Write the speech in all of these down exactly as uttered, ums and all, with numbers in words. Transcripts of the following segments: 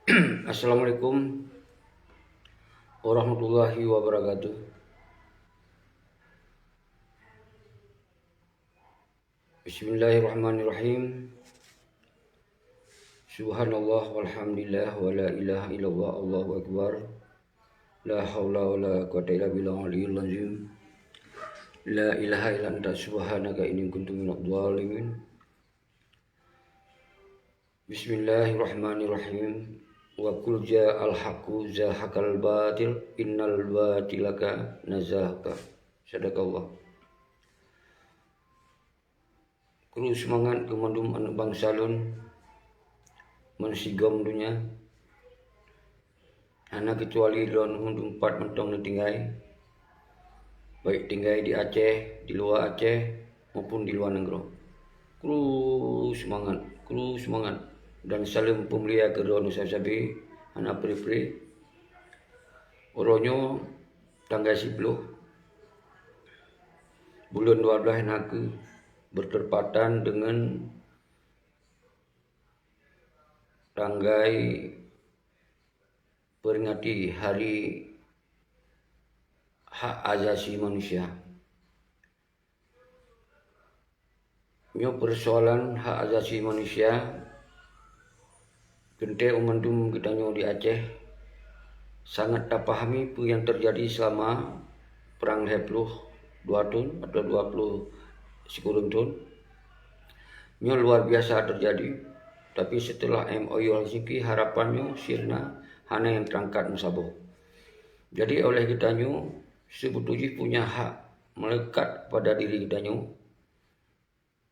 Assalamualaikum warahmatullahi wabarakatuh. Bismillahirrahmanirrahim. Subhanallah walhamdulillah wa la ilaha illallah, Allahu akbar. La haula wa la quwwata illa billahil aliyyil azim. La ilaha illa anta subhanaka inni kuntu minadh dhalimin. Bismillahirrahmanirrahim. Wa qul ja'al haqqu zahaqal batil innal batila kana zahuqa. Sadaqallah. Kru seumangat keu mandum aneuk bansa lôn meusigom donya. Hana keucuali lôn mandum pat mantong neutinggai, baik tinggai di Aceh, di luwa Aceh, maupun di luwa nanggroe. Kru seumangat, kru seumangat, dan saleuem peumulia keu droeneuh sabe-sabe, hana pri-pri. Uroe nyoe tanggai siploh buleuen dua blaih nakeuh bertepatan deungon tanggai peringati Hari Hak Asasi Manusia. Nyoe peusoalan hak asasi manusia, teuntée u mandum geutanyoe di Aceh sangat tapahami peue nyang teujadi seulama prang lhée ploh dua thon atau dua ploh sikureueng thon. Nyoe luar biasa teujadi, tapi seuteulah M O U Helsinki harapan nyoe sirna hana nyang teurangkat meusaboh. Jadi oleh geutanyoe seubeutôi jih punya hak meulekat pada diri geutanyoe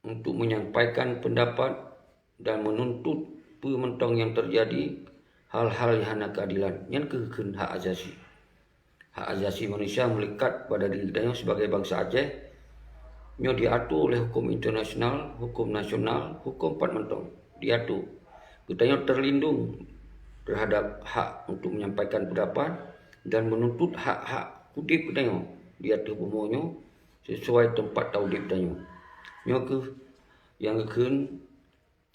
untuk menyampaikan pendapat dan menuntut peue mantong nyang teujadi, hal-hal nyang hana keuadilan. Nyan keuh kheun hak asasi. Hak asasi manusia meulekat pada diri geutanyoe sibagai bansa Aceh. Nyoe diatur oleh huköm internasional, huköm nasional, huköm pat mantong diatur. Geutanyoe terlindung terhadap hak untuk menyampaikan pendapat dan menuntut hak-hak udeb geutanyoe di ateueh bumoe nyoe sesuai teumpat taudeb tanyoe. Nyoe keuh nyang geukheun,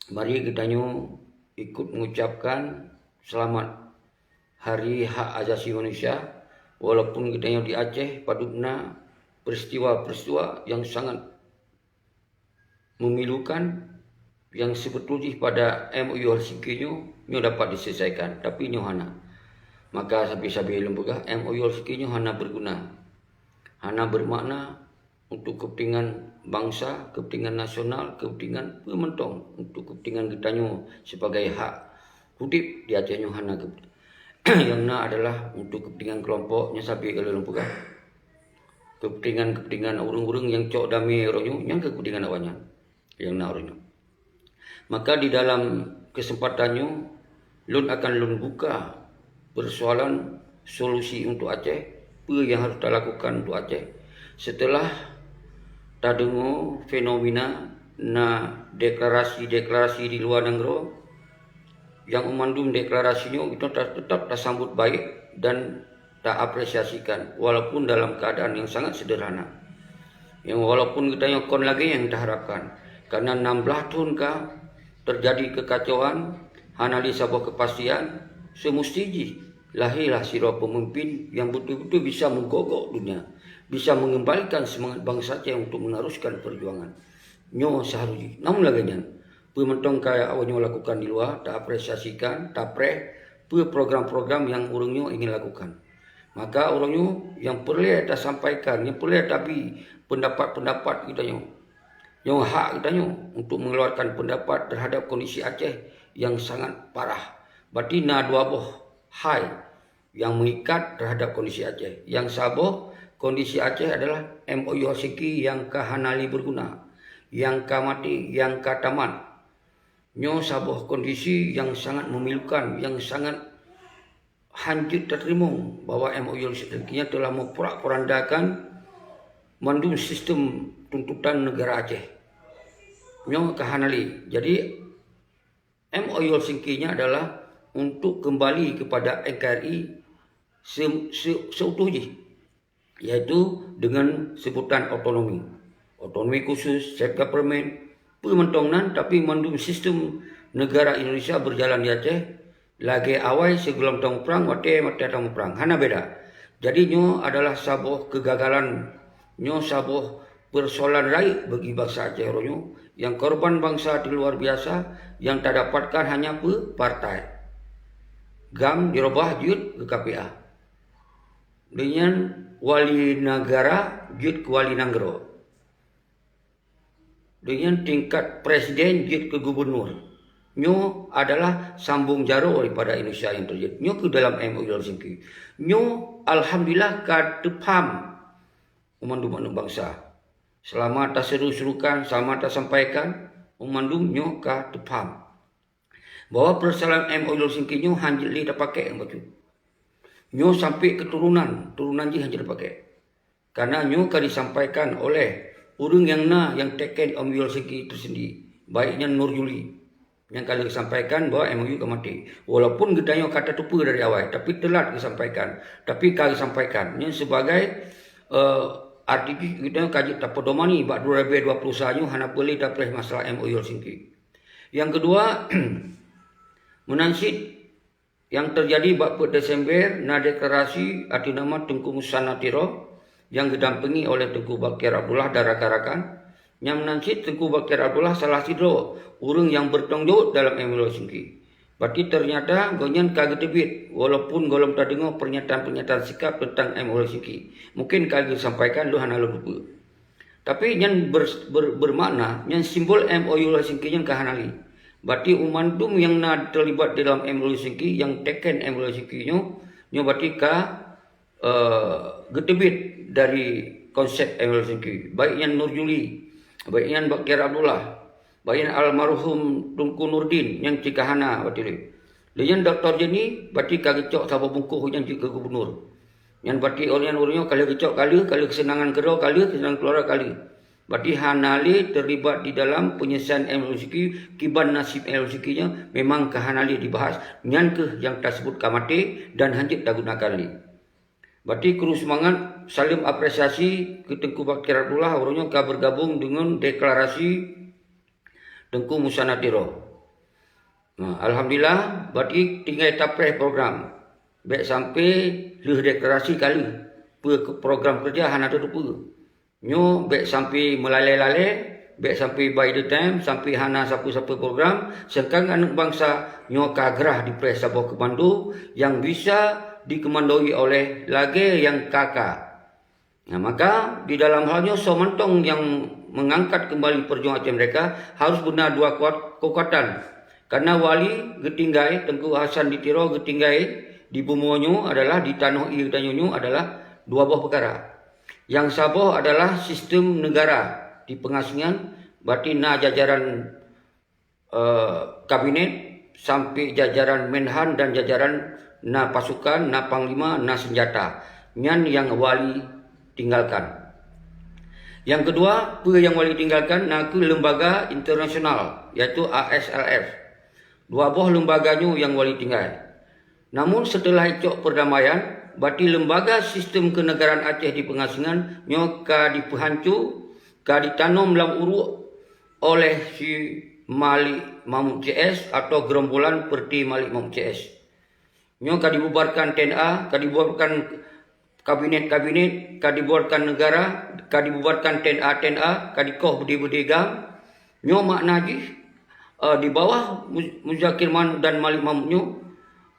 mari geutanyoe ikut mengucapkan selamat Hari Hak Asasi Manusia, walaupun geutanyoe di Aceh padub na peristiwa-peristiwa nyang sangat memilukan, nyang seubeutôi jih pada M O U Helsinki nyoe, nyoe dapat diselesaikan, tapi nyoe hana. Maka sabe-sabe lôn peugah, M O U Helsinki nyoe hana berguna, hana bermakna untuk kepentingan bangsa, kepentingan nasional, kepentingan peue mantong, untuk kepentingan geutanyoe sibagai hak udeb di Aceh nyoe hana geupeugah. Nyang na adalah untuk kepentingan kelompok, nyan sabe ka lôn peugah. Kepentingan-kepentingan ureuëng-ureuëng nyang cok damé uroe nyoe, nyan keuh kepentingan awaknyan nyang na uroe nyoe. Maka di dalam kesempatan nyoe, lôn akan lôn buka persoalan solusi untuk Aceh, peue nyang harus talakukan untuk Aceh. Seuteulah tadeungoe fenomena na deklarasi-deklarasi di luwa nanggroe, nyang mandum deklarasi nyoe geutanyoe ta-, teutap tasambot baik dan taapresiasikan, walaupun dalam keuadaan nyang sangat seudeurhana. Nyang walaupun geutanyoe kon lagée nyang taharapkan, kareuna nam blaih thon ka teujadi keukacauan, hana lé saboh keupastian, seumusti jih lahé lah sidroe peumimpin nyang beutôi-beutôi bisa meugogok donya, bisa meungeumbalikan seumangat bansa Aceh untuk meunaruskan peujuangan. Nyoe seuharôh jih. Namun lagée nyan, peue mantong ka awaknyoe lakukan di luwa, taapresiasikan, tapreh peue program-program nyang ureuëng nyoe ingin lakukan. Maka ureuëng nyoe nyang peureulée tasampaikan, nyang peureulée tabi peundapat-peundapat geutanyoe. Nyoe hak geutanyoe untuk mengeluarkan pendapat terhadap kondisi Aceh nyang sangat parah. Berarti na dua boh hai nyang meuikat terhadap kondisi Aceh. Nyang saboh, kondisi Aceh adalah M O U Helsinki nyang ka hana lé beuguna, nyang ka maté, nyang ka tamat. Nyoe saboh kondisi nyang sangat memilukan, nyang sangat hanjeuet tateurimong bahwa M O U Helsinki nyan telah meuporak-porandakan mandum sistem tuntutan negara Aceh. Nyoe ka hana lé. Jadi, M O U Helsinki nyan adalah untuk kembali kepada N K R I se-, se-, seutuh jih, yaitu dengan sebutan otonomi. Otonomi khusus, self government, peue mantong nan, tapi mandum sistem negara Indonesia berjalan di Aceh, Lagée awai sigohlom tamuprang, watée-watée tamuprang. Hana beda. Jadi nyoe adalah saboh keugagalan, nyoe saboh peusoalan rayeuk bagi bansa Aceh uroe nyoe, nyang korban bansa teuh luar biasa, nyang tadapatkan hanya peu partai. GAM dirubah jeuet keu KPA. Deunyan wali negara jeuet keu wali nanggroe. Deunyan tingkat presiden jeuet keu gubunur. Nyoe adalah sambong jaroe daripada Indonesia nyang teujeuet. Nyoe keuh dalam M O U Helsinki. Nyoe alhamdulillah ka teupaham u mandum aneuk bansa. Selama taseru-serukan, selama tasampaikan, u mandum nyoe ka teupaham bahwa peusoalan M O U Helsinki nyoe hana jeuet lé tapakék nyang bacut. Nyoe sampai keuturonan, turonan jih hana jeuet tapakék. Karena nyoe ka disampaikan oleh ureuëng nyang na nyang teken M O U Helsinki tersendiri, baik nyan Nur Juli, nyang ka lheueh sampaikan bahwa M O U ka maté. Walaupun geutanyoe ka tateupeue dari awai, tapi teulat geusampaikan. Tapi ka geusampaikan. Nyan sebagai, eh, arti jih geutanyoe ka jeuet tapedomani bak dua ribu dua puluh satu nyoe hana peue lé tapreh masalah M O U Helsinki. Nyang keudua, meunan cit nyang teujadi bak peuet Desember na deklarasi ateueh nama Teungku Musa Natiro nyang geudampingi oleh Teungku Bakhtiar Abdullah dan rakan-rakan. Nyang meunan cit Teungku Bakhtiar Abdullah salah sidroe ureuëng nyang beurtanggung jaweueb dalam M O U Helsinki. Berarti ternyata gobnyan ka geuteubiet, walaupun gohlom tadeungoe pernyataan-pernyataan sikap teuntang M O U Helsinki. Mungkin ka geusampaikan, lôn hana lôn teupeue. Tapi nyan ber-, ber-, bermakna, nyan simbol M O U Helsinki nyan ka hana lé. Berarti u mandum nyang na teulibat di dalam M O U Helsinki, nyang teken M O U Helsinki nyoe, nyoe berarti ka, eh, geuteubiet dari konsep M O U Helsinki. Baik nyan Nur Juli, baik nyan Bakhtiar Abdullah, baik nyan almarhum Teungku Nurdin nyang cit ka hana berarti lé. Lé nyan Doktor Jenny berarti ka geucok saboh bungkôh nyang jeuet keu gubunur. Nyan berarti ureuëng nyan ureuëng nyoe ka lheueh geucok ka lheueh, ka lheueh keuseunangan keudroe ka lheueh, keuseunangan keuluwarga ka lheueh. Berarti hana lé teulibat di dalam peunyeusaian M O U Helsinki, kiban nasib M O U Helsinki nyan memang ka hana lé dibahas. Nyan keuh nyang taseubut ka maté dan hana jeuet tagunakan lé. Berarti kru seumangat, saleuem apresiasi keu Teungku Bakhtiar Abdullah, ureuëng nyoe ka beugabong deungon deklarasi Teungku Musa Natiro. Nah, alhamdulillah, berarti tinggai tapreh program. Bék sampai lheueh deklarasi ka lheueh, peue program keureuja hana tateupeue. Nyoe bék sampai meulalée-lalée, bék sampai by the time, sampai hana sapeue-sapeue program, seungkang aneuk bansa nyoe ka grah dipreh saboh keumando nyang bisa dikeumandoi oleh lagée nyang ka-ka. Nah, maka di dalam hal nyoe soe mantong nyang meungangkat keumbali peujuangan Aceh Merdeka harôh beuna dua kuat-, keukuatan. Karena wali geutinggai, Teungku Hasan di Tiro geutinggai di bumoe nyoe adalah, di tanoh ié tanyoe nyoe adalah dua boh peukara. Nyang saboh adalah sistem negara di peungasingan, berarti na jajaran eh, kabinet, sampai jajaran Menhan dan jajaran na pasukan, na panglima, na senjata. Nyan nyang wali tinggalkan. Nyang keudua, peue nyang wali tinggalkan, na kheueh lembaga internasional, yaitu A S L F. Dua boh lembaga nyoe nyang wali tinggai. Namun, seuteulah icok peurdamaian, berarti lembaga sistem keunegaraan Aceh di peungasingan nyoe ka dipeuhanco, ka ditanom lam uruek oleh si Malik Mahmud C S atau gerombolan seperti Malik Mahmud C S. Nyoe ka dibubarkan T N A, ka dibubarkan kabinet-kabinet, ka dibubarkan negara, ka dibubarkan T N A, T N A, ka dikoh beudé-beudé GAM. Nyoe makna jih, eh, di bawah Mu-, Muzakir Manaf dan Malik Mahmud nyoe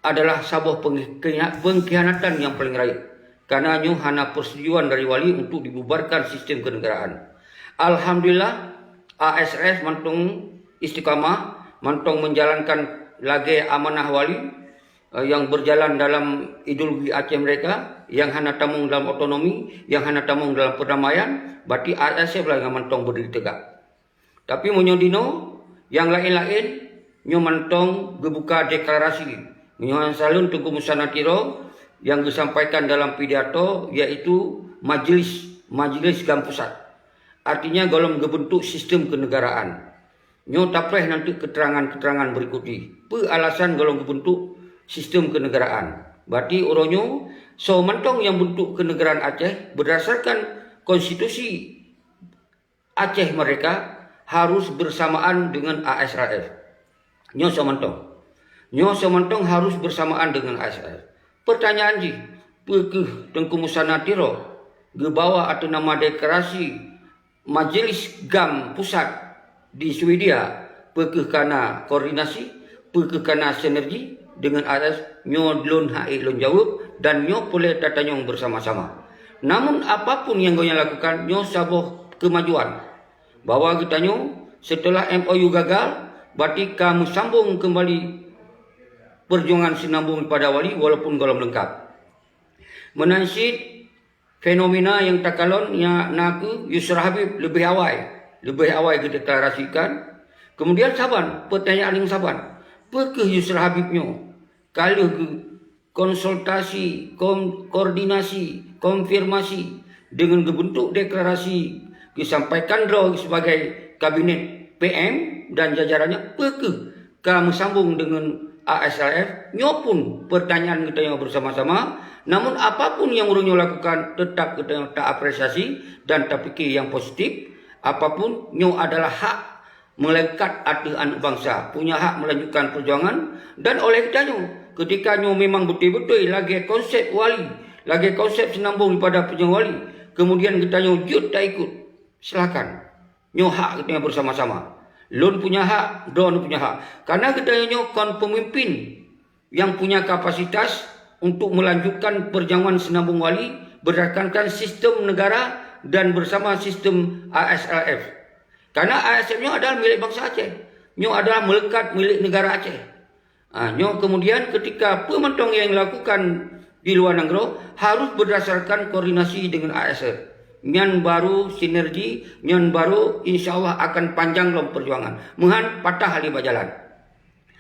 adalah saboh pengkhi-, pengkhianatan nyang paleng rayeuk. Karena nyoe hana persetujuan dari wali untuk dibubarkan sistem kenegaraan. Alhamdulillah, A S F mantong istiqamah, mantong menjalankan lagée amanah wali, eh, yang berjalan dalam ideologi Aceh Merdeka, yang hana tamong dalam otonomi, yang hana tamong dalam perdamaian, berarti A S F lah nyang mantong berdiri tegak. Tapi meunyoe dinoe, nyang laén-laén nyoe mantong geubuka deklarasi. Meunyoe nyang saleuem Teungku Musa Natiro nyang geusampaikan dalam pidato, yaitu majlis, majlis GAM pusat. Artinya, gohlom geubentuk sistem kenegaraan. Nyoe tapreh nanti keterangan-keterangan berikut jih. Peue alasan gohlom geubentuk sistem kenegaraan? Berarti uroe nyoe, soe mantong nyang bentuk kenegaraan Aceh berdasarkan konstitusi Aceh Merdeka harus bersamaan dengan A S R F. Nyoe soe mantong. Nyoe seumantong harus beursamaan deungon A S L F. Peurtanyaan jih, peu kheueh Teungku Musanna Tiro geubawa ateueh nama deklarasi Majelis GAM Pusat di Swedia, peu kheueh kana koordinasi, peu kheueh kana sinergi deungon A S L F? Nyoe lôn hase lôn jaweueb dan nyoe peureulée tatanyong beusama-sama. Namun apapun nyang gobnyan lakukan, nyoe saboh keumajuan bahwa geutanyoe seuteulah M O U gagal, berarti ka meusambong keumbali peurjuangan seunambong pada wali walaupun gohlom leungkab. Meunan cit fenomena nyang takalon nyang na kheueh Yusra Habib leubeh awai, leubeh awai geudeklarasikan. Keumudian saban, peurtanyaan nyang saban, peu kheueh Yusra Habib nyoe ka lheueh geu konsultasi, kon-, koordinasi, konfirmasi deungon geubeuntuk deklarasi geusampaikan droe sibagai kabinet P M dan jajarannya, peu kheueh ka meusambong deungon A S L F? Nyoe pun peurtanyaan geutanyoe beusama-sama. Namun apapun nyang ureuëng nyoe lakukan, teutap geutanyoe ta-apresiasi dan tapike nyang positif. Apapun nyoe adalah hak meulekat ateueh aneuëk bansa, punya hak meulanjutkan peurjuangan. Dan oleh geutanyoe, keutika nyoe memang beutôi-beutôi lagée konsep wali, lagée konsep seunambong daripada peurjuangan wali, keumudian geutanyoe jeuet taikot, silakan. Nyoe hak geutanyoe beusama-sama. Lôn punya hak, droeneuh punya hak. Karena geutanyoe nyoe kon peumimpin nyang punya kapasitas untuk meulanjutkan peurjuangan seunambong wali berdasarkan sistem negara dan bersama sistem A S L F. Karena A S L F nyoe adalah milék bansa Aceh. Nyoe adalah meulekat milék negara Aceh. Ha, nyoe keumudian keutika peue mantong nyang dilakukan di luwa nanggroe harus beudasarkan koordinasi deungon A S L F. Nyan baru sinergi, nyan baru insya Allah akan panjang lom peurjuangan. Meuhan patah lé bak jalan.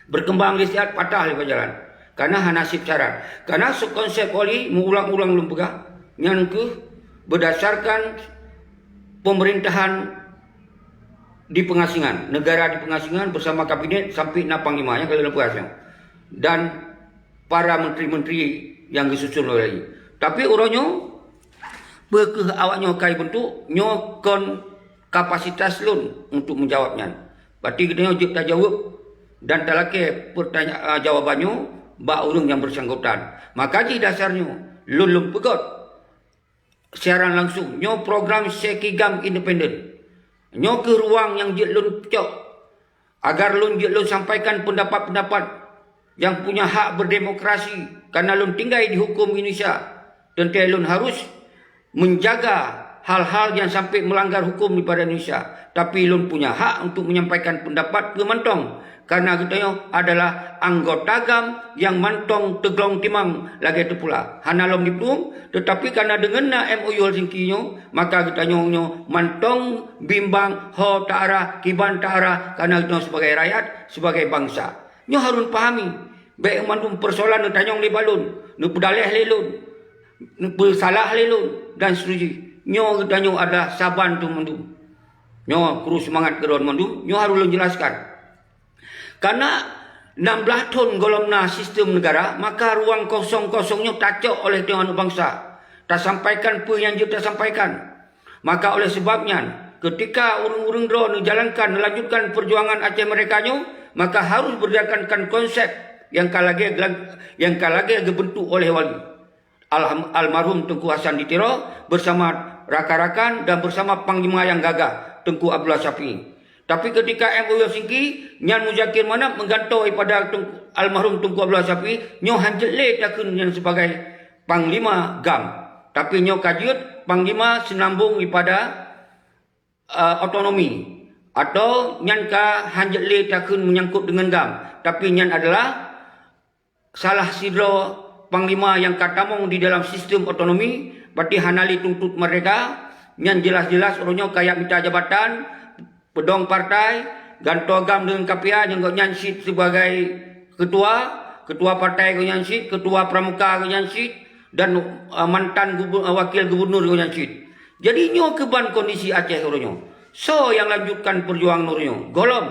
Beurkeumbang lé siat patah lé bak jalan. Karena hana sép syarat. Karena konsep wali meuulang-ulang lôn peugah, nyan kheueh beudasarkan peumeurintahan di peungasingan, negara di peungasingan beusama kabinet sampai na panglima nyang ka lheueh lôn peugah nyoe. Dan para menteri-menteri nyang geususun lé wali. Tapi uroe nyoe, peu kheueh awak nyoe ka ibentuk, nyoe kon kapasitas lôn untuk menjawab nyan. Berarti geutanyoe jeuet tajaweueb dan talakée peurtanya-, jawaban nyoe bak ureuëng nyang bersangkutan. Maka jih dasar nyoe, lôn lôn peugét siaran langsung. Nyoe program Seki GAM Independen. Nyoe kheueh ruang nyang jeuet lôn cok agar lôn jeuet lôn sampaikan peundapat-peundapat nyang punya hak berdemokrasi, karena lôn tinggai di huköm Indonesia. Teuntée lôn harus menjaga hal-hal nyang sampai melanggar huköm daripada Indonesia. Tapi lôn punya hak untuk menyampaikan peundapat keu mantong, karena geutanyoe adalah anggota GAM nyang mantong teuglong timang lagée teupula. Hana lom diplueng, teutapi karena deungon na M O U Helsinki nyoe, maka geutanyoe nyoe mantong bimbang ho ta arah, kiban ta arah, karena geutanyoe sebagai rakyat, sebagai bansa. Nyoe harun pahami, bék mandum persoalan neutanyong lé bak lôn, neupeudaleh lé lôn, neupeusalah lé lôn, dan seterusnya. Nyoe geutanyoe adalah saban tu mandum. Nyoe kru seumangat keudroe mandum, nyoe harus lôn jelaskan. Karena enam belas thon gohlom na sistem negara, maka ruang kosong-kosong nyoe tacok oleh tanyoe aneuëk bansa. Tasampaikan peue nyang jeuet tasampaikan. Maka oleh sebab nyan, keutika ureuëng-ureuëng droe neujalankan, neulanjutkan peurjuangan Aceh Merdeka nyoe, maka harus berdasarkan konsep nyang ka lagée, nyang ka lagée geubeuntuk oleh wali. Alham-, almarhum Teungku Hasan di Tiro bersama rakan-rakan dan bersama panglima nyang gagah, Teungku Abdullah Syafi'i. Tapi keutika M O U Helsinki, nyan Muzakir Manaf meugantoe pada Teungku, almarhum Teungku Abdullah Syafi'i, nyoe hanjeuet lé takheun nyan sebagai panglima GAM. Tapi nyoe ka jeuet panglima seunambong daripada, eh, otonomi. Atau nyan ka hanjeuet lé takheun menyangkut deungon GAM. Tapi nyan adalah salah sidroe panglima nyang ka tamong di dalam sistem otonomi, berarti hana lé tuntot merdeka, nyan jelas-jelas uroe nyoe kajak mita jabatan, peudong partai, gantoe GAM deungon KPA nyang gobnyan cit sebagai ketua, ketua partai gobnyan cit, ketua pramuka gobnyan cit, dan, eh, mantan gubu-, eh, wakil gubernur gobnyan cit. Jadi nyoe keuban kondisi Aceh uroe nyoe. Soe nyang lanjutkan peurjuangan uroe nyoe? Gohlom.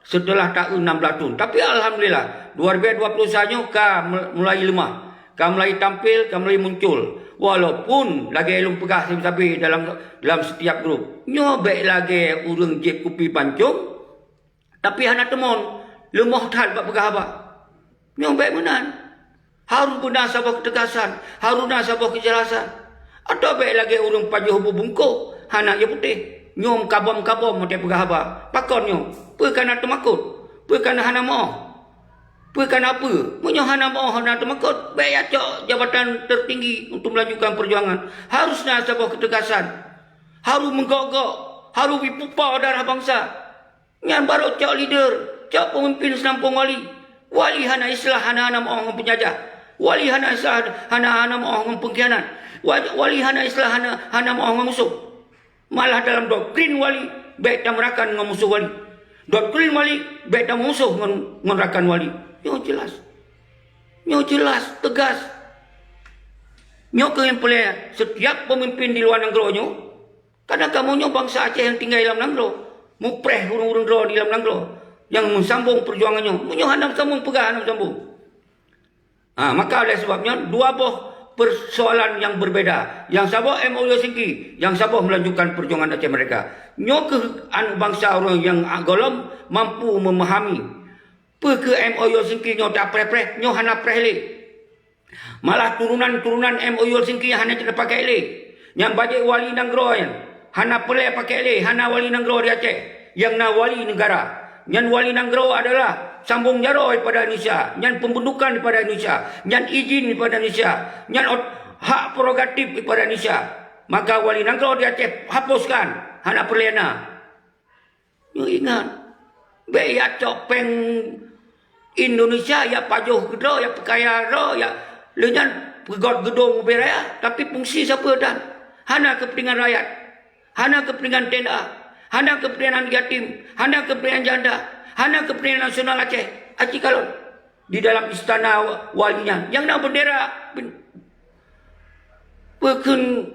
Seuteulah taun enam belas thon. Tapi alhamdulillah, dua ribu dua puluh satu nyoe ka mul-, mulai leumah, ka mulai tampil, ka mulai muncul. Walaupun lagée lôn peugah sabe-sabe dalam, dalam setiap grup, nyoe bék lagée ureuëng jieb kupi pancong, tapi hana teumon, leumoh that bak peugah haba. Nyoe bék meunan. Harôh beuna saboh keutegasan, harôh na saboh keujelasan. Atawa bék lagée ureuëng pajoh bubungkôh hana ie putéh, nyoe kabom-kabom watée peugah haba. Pakon nyoe? Peue ka na teumakot? Peue ka na hana meuoh? Peue ka na peue? Meunyoe hana meuoh hana teumakot, bék jak cok jabatan tertinggi untuk melanjutkan perjuangan. Harôh na saboh keutegasan. Harôh meugok-gok, harôh jipupa darah bansa. Nyan barô cok leader, cok peumimpin seunampông wali. Wali hana istilah hana-hana meuoh ngon peunjajah. Wali hana istilah hana-hana meuoh ngon peungkhianat. Wa-, wali hana istilah hana, hana meuoh ngon musoh. Malah dalam doktrin wali, bék tameurakam ngon musoh wali. Doktrin wali, bék tamusoh ngon, ngon rakan wali. Nyoe jelas. Nyoe jelas, tegas. Nyoe keuh nyang peureulée setiap peumimpin di luwa nanggroe nyoe. Kadang kamoe nyoe bansa Aceh nyang tinggai lam nanggroe, mupreh ureuëng-ureuëng droe di lam nanggroe nyang meusambong peujuangan nyoe. Meunyoe hana meusambong, peugah hana meusambong. Ha, maka oleh sebab nyoe, dua boh persoalan nyang berbeda. Nyang saboh M O U Helsinki, nyang saboh melanjutkan perjuangan Aceh Merdeka. Nyoe keuh aneuk bansa ureuëng nyang gohlom mampu memahami. Peue keuh M O U Helsinki nyoe tapreh-preh, nyoe hana preh lé. Malah turunan-turunan M O U Helsinki hana jeuet pakai lé. Nyang bajée wali nanggroe nyan hana peureulée pakai lé, hana wali nanggroe di Aceh, nyang na wali negara. Nyan wali nanggroe adalah sambong jaroe pada Indonesia, nyan pembentukan pada Indonesia, nyan izin pada Indonesia, nyan ot-, hak prerogatif pada Indonesia. Maka wali nanggroe di Aceh hapuskan, hana peureulée na. Nyoe ingat, bék jak cok péng Indonesia, jak pajoh keudroe, jak peukaya droe, jak lheueh nyan peugöt geudong ubé raya, tapi fungsi sapeue dan hana keupeuntengan rakyat, hana keupeuntengan T N A, hana keupeuntengan aneuk yatim, hana keupeuntengan janda, hana keupeuntengan nasional Aceh. Aci kalon di dalam istana wa-, wali nyan, nyang na bendera ben-, peukheun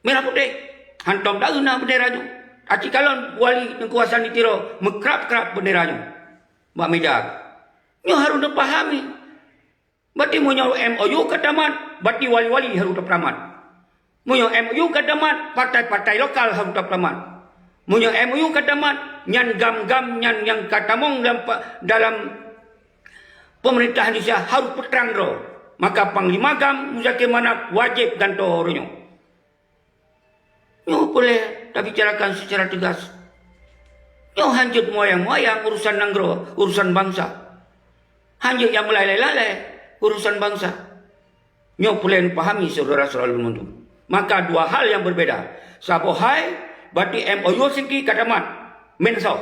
merah putéh, hantom daun na bendera nyoe. Aci kalon wali Teungku Hasan di Tiro meukrab-krab bendera nyoe bak meja. Nyoe harôh neupahami. Berarti meunyoe M O U ka tamat, berarti wali-wali harôh tamat. Meunyoe M O U ka tamat, partai-partai lokal harôh tamat. Meunyoe M O U ka tamat, nyan GAM-GAM nyan nyang ka tamong dalam pa-, dalam pemerintah Indonesia harôh peutrang droe. Maka Panglima GAM Muzakir Manaf wajéb gantoe uroe nyoe. Nyoe peureulée tabicarakan secara tegas. Nyoe hanjeuet meuyang-meuyang urusan nanggroe, urusan bansa. Hanjeuet nyang meulai-lai-lai urusan bansa. Nyoe peureulée neupahami syedara-syedara lôn mandum. Maka dua hal nyang berbeda. Saboh hai, berarti M O U Helsinki ka tamat. Meunan soe?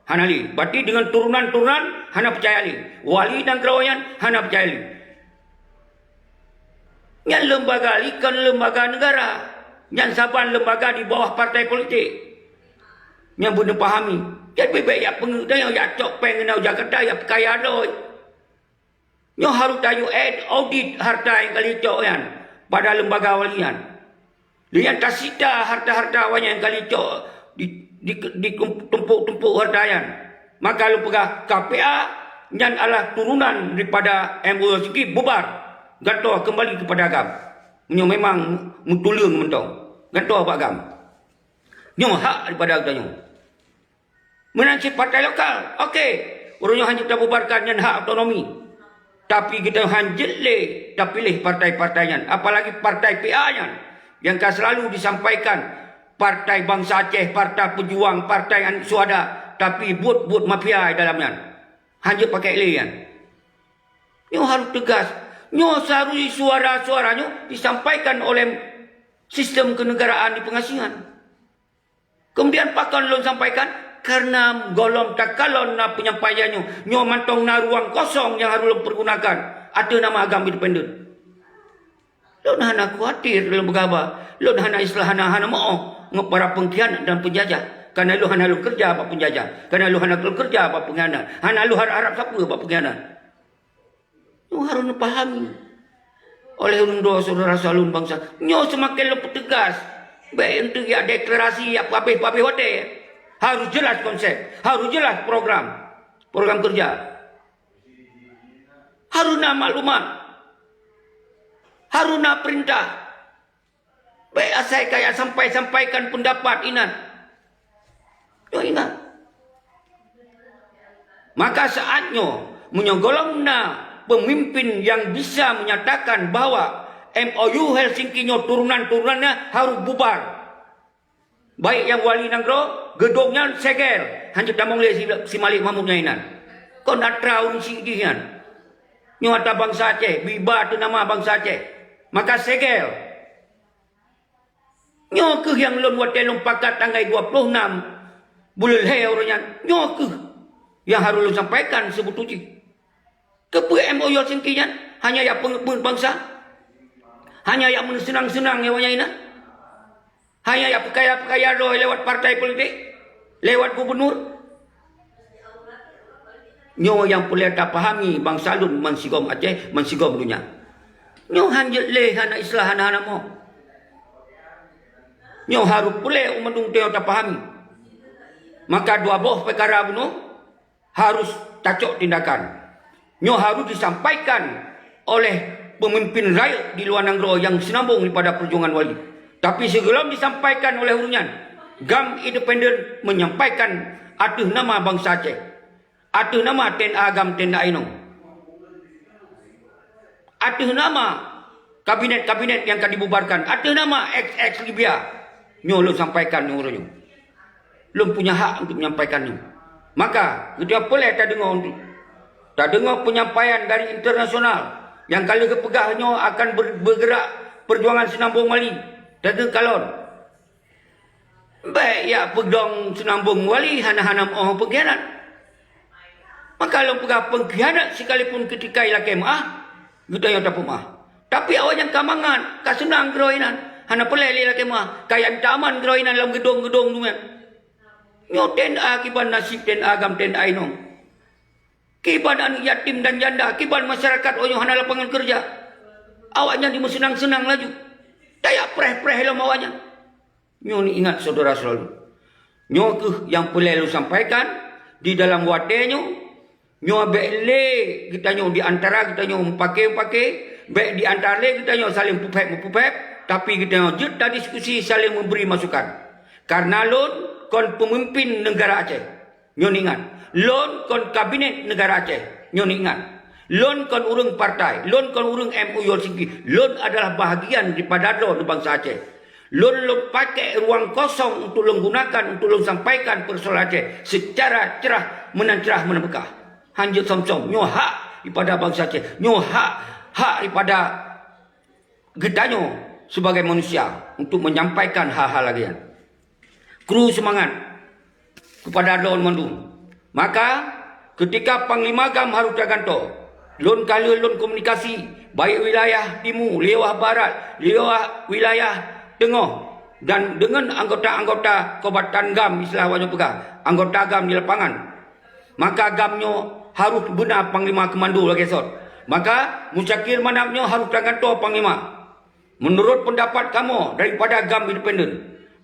Hana lé. Berarti deungon turunan-turunan hana peucaya lé. Wali nanggroe nyan hana peucaya lé. Nyan lembaga likon lembaga negara. Nyan saban lembaga di bawah partai politik. Nyan beuneuh pahami. Jadi bék jak peungeuet dan jak cok péng keunoe Jakarta, jak peukaya droe. Nyoe harôh tayue audit harta nyang ka licok nyan pada lembaga wali nyan. Lé nyan tasita harta-harta awaknyan nyang ka licok di, di, di tumpôk-tumpôk harta nyan. Maka lôn peugah K P A nyan adalah turunan daripada M O U Helsinki bubar, gantoe keumbali keupada GAM. Meunyoe memang meutuleueng mantong, gantoe bak GAM. Nyoe hak daripada geutanyoe. Meunan cit partai lokal, oke. Ureuëng nyoe hanjeuet tabubarkan nyan hak otonomi. Tapi geutanyoe hanjeuet lé tapiléh partai-partai nyan, apalagi partai P A nyan nyang ka selalu disampaikan partai bansa Aceh, partai pejuang, partai aneuk syuhada, tapi buet-buet mafia di dalam nyan. Hanjeuet pakai lé nyan. Nyoe harôh teugas. Nyoe seharusnya suara-suara nyoe disampaikan oleh sistem kenegaraan di peungasingan. Kemudian pakon lôn sampaikan? Karena gohlom takalon na penyampaian nyoe, nyoe mantong na ruang kosong nyang harôh lôn pergunakan ateueh nama agam independen. Lôn hana khawatir lôn beugaba, lôn hana istilah hana, hana meuoh ngon para pengkhianat dan penjajah. Karena lôn hana lôn kerja bak penjajah, karena lôn hana lôn kerja bak pengkhianat, hana lôn harap-harap sapeue bak pengkhianat. Nyoe harôh neupahami oleh ulôn droe syedara-syedara lôn bansa. Nyoe seumaken lôn peuteugas. Bék eunteuk jak deklarasi, jak pabéh-pabéh watée. Harôh jeulaih konsep, harôh jeulaih program, program kerja. Harôh na maklumat, harôh na peurintah. Bék asai kajak sampai-sampaikan peundapat inan. Nyoe ingat. Maka saát nyoe, meunyoe gohlom na pemimpin yang bisa menyatakan bahwa M O U Helsinki nyoe turunan-turunannya harus bubar. Baik nyang wali nanggroe, geudong nyan segel, hanjeuet tamong lé si, si Malik Mahmud nyan inan. Kon atra ureuëng syiek jih nyan. Nyoe atra bansa Aceh, biba ateueh nama bansa Aceh. Maka segel. Nyoe kheueh nyang lôn watée lôn pakat tanggai dua ploh nam buleuen lhée uroe nyan. Nyoe kheueh nyang harôh lôn sampaikan seubeutôi jih. Keupeue M O U Helsinki nyan? Hanya jak peungeut-peungeut bansa? Hanya jak meuseunang-seunang nyoe nyan inan? Hanya jak peukaya-peukaya droe lewat partai politik? Lewat gubunur? Nyoe nyang peureulée tapahami bansa lôn bansigom Aceh, bansigom donya. Nyoe hanjeuet lé hana istilah hana-hana moh. Nyoe harôh peureulée u mandum tanyoe tapahami. Maka dua boh peukara bunoe harôh tacok tindakan. Nyoe harôh disampaikan oleh peumimpin rayeuk di luwa nanggroe nyang seunambong daripada peujuangan Wali. Tapi sigohlom disampaikan oleh ureuëng nyan, GAM Independen menyampaikan ateueh nama bansa Aceh, ateueh nama T N A GAM T N A inong, ateueh nama kabinet-kabinet nyang ka dibubarkan, ateueh nama eks-eks Libya. Nyoe lôn sampaikan nyoe uroe nyoe. Lôn punya hak untuk menyampaikan nyoe. Maka, geutanyoe peureulée tadeungoe untuk tadeungoe penyampaian dari internasional nyang ka lheueh geupeugah nyoe akan ber-, bergerak perjuangan seunambong Mali. Tadeungoe kalon. Bék jak peudong seunambong Wali hana-hana meuoh peungkhianat. Maka lôn peugah peungkhianat sekalipun keutika ilakée meuah, geutanyoe tapeumaah. Tapi awaknyan ka mangat, ka seunang keudroe inan. Hana peureulée lé lakée meuah, ka ian taaman keudroe inan lam geudong-geudong nyan. Nyoe T N A kiban nasib T N A GAM T N A inong. Kiban aneuëk yatim dan janda, kiban masyarakat uroe nyoe hana lapangan keureuja. Awaknyan jimeuseunang-seunang laju. Tajak preh-preh lom awaknyan. Nyoe neuingat syedara-syedara lôn. Nyoe kheueh nyang peureulée lôn sampaikan di dalam watée nyoe. Nyoe bék lé geutanyoe di antara geutanyoe meupaké-meupaké, bék di antara lé geutanyoe saléng peuphép-meupeuphép, tapi geutanyoe jeuet tadiskusi saléng meubri masukan. Kareuna lôn kon peumimpin neugara Aceh. Nyoe neuingat, lôn kon kabinet neugara Aceh. Nyoe neuingat, lôn kon ureuëng partai, lôn kon ureuëng M O U Helsinki. Lôn adalah bahagian daripada droeneuh bansa Aceh. Lôn, lôn pakai ruang kosong untuk lôn gunakan untuk lôn sampaikan persoalan Aceh secara cerah meunan cerah meunan beukah. Hanjeuet som-som, nyoe hak daripada bansa Aceh. Nyoe hak, hak daripada geutanyoe sebagai manusia untuk menyampaikan hal-hal lagée nyan. Kru seumangat keupada droeneuh mandum. Maka, keutika Panglima GAM harôh tagantoe, lôn ka lheueh lôn komunikasi, baik wilayah timu, liwah barat, liwah wilayah teungoh, dan deungon anggota-anggota kobatan GAM, istilah awaknyan peugah, anggota GAM di lapangan. Maka GAM nyoe harôh beuna panglima keumando lagée sot. Maka Muzakir Manaf nyoe harôh tagantoe panglima. Meunurot peundapat kamoe daripada GAM Independen,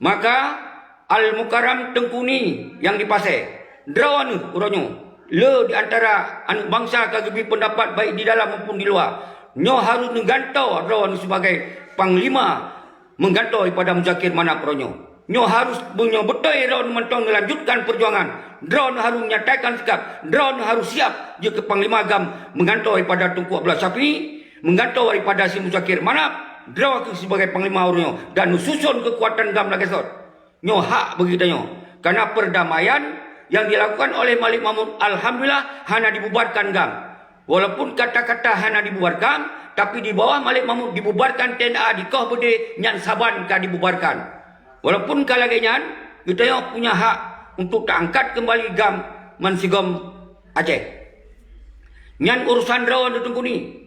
maka Al-Mukarram Teungku Ni nyang di Pasé, droeneuh uroe nyoe le di antara aneuëk bansa ka geubri peundapat baik di dalam maupun di luwa, nyoe harôh neugantoe droeneuh sibagai panglima meugantoe daripada Muzakir Manaf uroe nyoe. Nyoe harôh meunyoe beutôi droeneuh mantong neulanjutkan peujuangan, droeneuh harôh nyatakan sikap, droeneuh harôh siab jeuet keu panglima GAM meugantoe daripada Teungku Abdullah Syafie, meugantoe daripada si Muzakir Manaf, droe kheueh sibagai panglima uroe nyoe dan neususon keukuatan GAM lagée sot. Nyoe hak bagi geutanyoe. Kareuna peurdamaian nyang dilakukan oleh Malik Mahmud, alhamdulillah, hana dibubarkan GAM. Walaupun kata-kata hana dibubarkan, tapi di bawah Malik Mahmud dibubarkan T N A di Koh Beudé nyan saban ka dibubarkan. Walaupun ka lagée nyan, geutanyoe punya hak untuk taangkat keumbali GAM bansigom Aceh. Nyan urusan droeneuh Teungku Ni.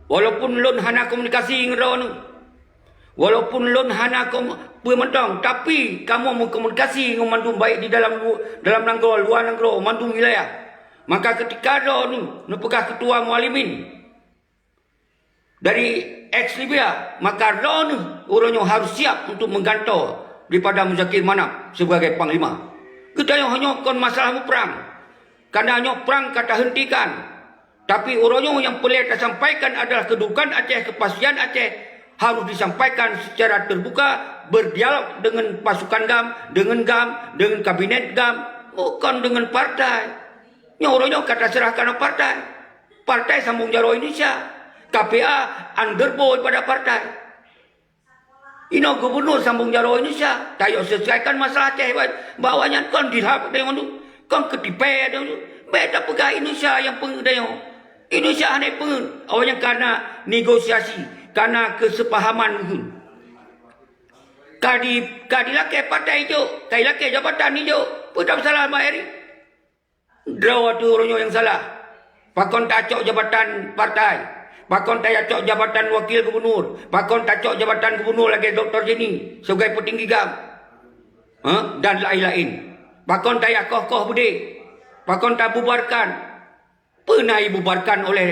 Walaupun lôn hana komunikasi ngon droeneuh, walaupun lôn hana kom-, peue mantong, tapi kamoe meukomunikasi ngon mandum baik di dalam lu-, dalam nanggroe, luwa nanggroe, mandum wilayah. Maka keutika droeneuh neupeugah keutua Mualimin dari eks Libya, maka droeneuh uroe nyoe harôh siab untuk meugantoe daripada Muzakir Manaf sibagai panglima. Geutanyoe nyoe kon masalah muprang. Kareuna nyoe prang ka tahentikan. Tapi uroe nyoe nyang peureulée tasampaikan adalah keududukan Aceh, keupastian Aceh harôh disampaikan secara teubuka, berdialog deungon pasukan GAM, deungon GAM, deungon kabinet GAM, bukon deungon partai. Nyoe uroe nyoe ka taseurahkan partai. Partai sambong jaroe Indonesia. K P A underbone pada partai. Inoe gubunur sambong jaroe Indonesia. Tayok selesaikan masalah Aceh bak awaknyan, kon dilhap deungon tu. Kon keutipée deungon tu. Bék tapeugah Indonesia nyang peungeuet deungon. Indonesia hana peungeuet. Awaknyan kana negosiasi, kana keusepahaman mungkin. Ka di, ka dilakée partai jok, ka dilakée jabatan jok. Peue tapeusala bak Erick? Droe teuh uroe nyoe nyang salah. Pakon tacok jabatan partai? Pakon tacok jabatan wakil gubunur? Pakon tacok jabatan gubunur lagée Doktor Jenny sibagai peutinggi GAM? Ha? Dan laén-laén. Pakon tayah koh-koh beudé? Pakon tabubarkan? Peue na ibubarkan oleh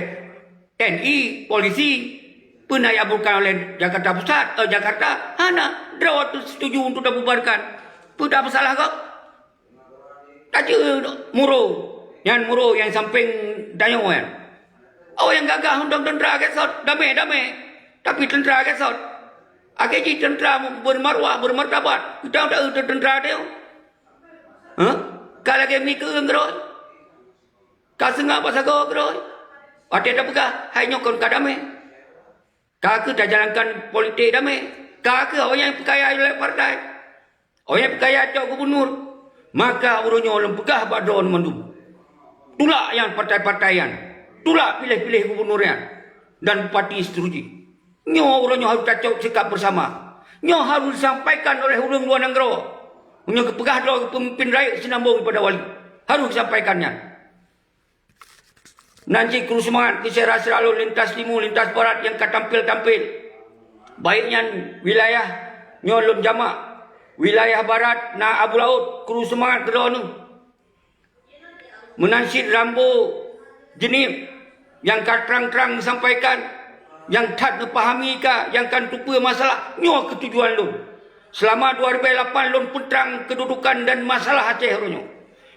T N I, polisi? Peue na ibubarkan oleh Jakarta Pusat, eh, Jakarta? Hana. Droe teuh setuju untuk tabubarkan. Peue tapeusala gob? Tajeuet muro, nyan muro nyang sampéng tanyoe nyan. Awaknyan gagah mantong teuntra gét sot, damé-damé, tapi teuntra gét sot. Akhé jih teuntra beumarwah, beumartabat, geutanyoe ta-eu teuntra tanyoe. Hah? Ka lagée mi keueung keudroe? Ka seungab bak sagoe keudroe? Watée tapeugah hai nyoe kon ka damé. Ka kheueh tajalankan politik damé, ka kheueh awaknyan peukaya lé partai, awaknyan peukaya cok gubunur. Maka uroe nyoe lôn peugah bak droeneuh mandum, tulak nyan partai-partai nyan, tulak piléh-piléh gubunur nyan dan bupati seterusjih. Nyoe uroe nyoe harôh tacok sikap beusama. Nyoe harôh disampaikan oleh ureuëng luwa nanggroe. Meunyoe geupeugah droe peumimpin rayeuk seunambong pada wali, harôh disampaikan nyan. Nan cit kru seumangat keu syedara-syedara lôn lintas timu, lintas barat nyang ka tampil-tampil. Baik nyan wilayah nyoe lôn jamak, wilayah barat na Abu Laôt, kru seumangat keudroe neuh. Meunan cit Rambo Jeunieb nyang ka trang-trang neusampaikan, nyang that neupahami ka, nyang ka neuteupeue masalah nyoe keutujuan lôn. Seulama dua ribèe lapan lôn peutrang keududukan dan masalah Aceh uroe nyoe.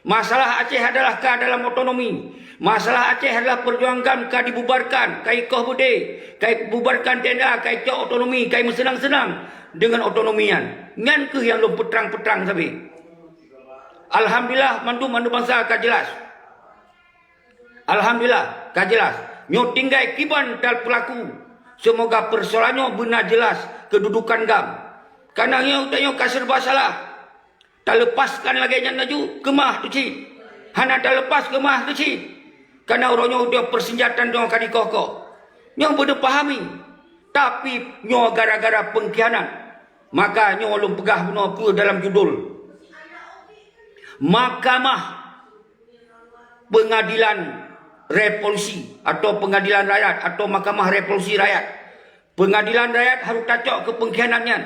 Masalah Aceh adalah ka dalam otonomi. Masalah Aceh adalah peujuangan GAM ka dibubarkan, ka ikoh beudé, ka ibubarkan tenda, ka icok otonomi, ka imeuseunang-seunang deungon otonomi nyan. Nyan kheueh nyang lôn peutrang-peutrang sabe. Alhamdulillah, mandum aneuëk bansa ka jeulaih. Alhamdulillah, ka jeulaih. Nyoe tinggai kiban tapeulaku. Seumoga peusoalan nyoe beuna jeulaih keududukan GAM. Kareuna nyoe tanyoe ka seureuba salah. Taleupaskan lagée nyan laju, keumah teuh cit. Hana taleupah keumah teuh cit. Kareuna uroe nyoe udeb peuseunjata nyoe ka dikoh-koh. Nyoe beuneuh pahami. Tapi nyoe gara-gara peungkhianat. Maka nyoe lôn peugah bunoe peue dalam judul Mahkamah Pengadilan Revolusi atau Pengadilan Rakyat atau Mahkamah Revolusi Rakyat. Pengadilan rakyat harôh tacok keu peungkhianat nyan.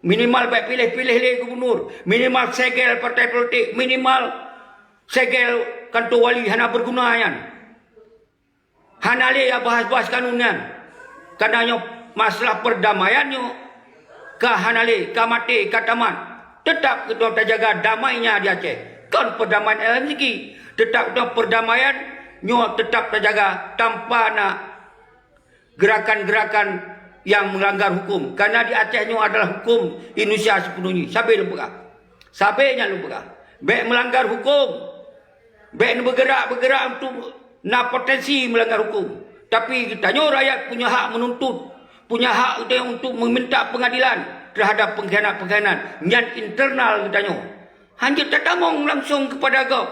Minimal bèk piléh-piléh lé gubunur, minimal segel partai politik, minimal segel kanto wali hana beuguna nyan. Hana lé ya bahas-bahas kanun nyan. Kareuna nyoe masalah perdamaian nyoe ka hana lé, ka maté, ka tamat. Teutap keunoe tajaga damainya di Aceh. Kon perdamaian L M C K, teutap keunoe perdamaian nyoe teutap tajaga tanpa na gerakan-gerakan nyang meulanggar huköm. Kareuna di Aceh nyoe adalah huköm Indonesia seupeunui jih. Sabe lôn peugah. Sabe nyan lôn peugah. Bèk meulanggar huköm. Bèk neubeugerak-beugerak untuk na potensi meulanggar huköm. Tapi geutanyoe rakyat punya hak meununtut, punya hak geutanyoe untuk meuminta peungadilan teuhadap peungkhianat-peungkhianat nyan internal geutanyoe. Hanjeuet tatamong langsong keupada gob.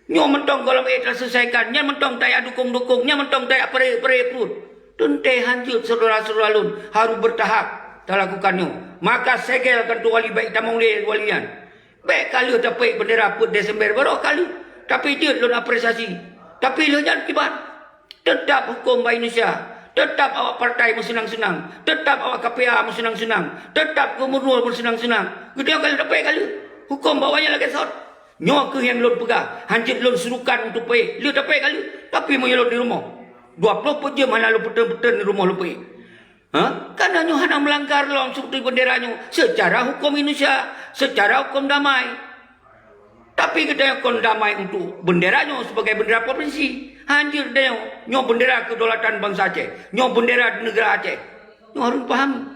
Nyoe mantong gohlom ék taseuleusoikan, nyan mantong tajak dukong-dukong, nyan mantong tajak peurék-peurék pruet. Teuntée hanjeuet syedara-syedara lôn harôh beurtahap talakukan nyoe. Maka segel kanto wali bèk tamong lé wali nyan. Bèk ka lheueh tapeuék beundera peuet Desember baroe ka lheueh. Tapi jeuet lôn apresiasi. Tapi lheueh nyan kiban. Teutap huköm bak Indonesia. Teutap awak partai meuseunang-seunang. Teutap awak K P A meuseunang-seunang. Teutap gubunur meuseunang-seunang. Geutanyoe ka lheueh tapeuék ka lheueh. Huköm bak awaknyan lagèe sot. Nyoe kheueh nyang lôn peugah, hanjeuet lôn seurukan untuk peuék. Lheueh tapeuék ka lheueh, tapi meunyoe lôn di rumoh, dua ploh peuet jeuem hana lôn peuteun-peuteun di rumoh lôn peuék. Ha? Kareuna nyoe hana meulanggar lom seperti bendera nyoe secara huköm Indonesia, secara huköm damai. Tapi geutanyoe kon damai untuk bendera nyoe sebagai bendera provinsi. Hanjeuet geutanyoe, nyoe bendera kedaulatan bansa Aceh, nyoe bendera negara Aceh. Nyoe harôh paham.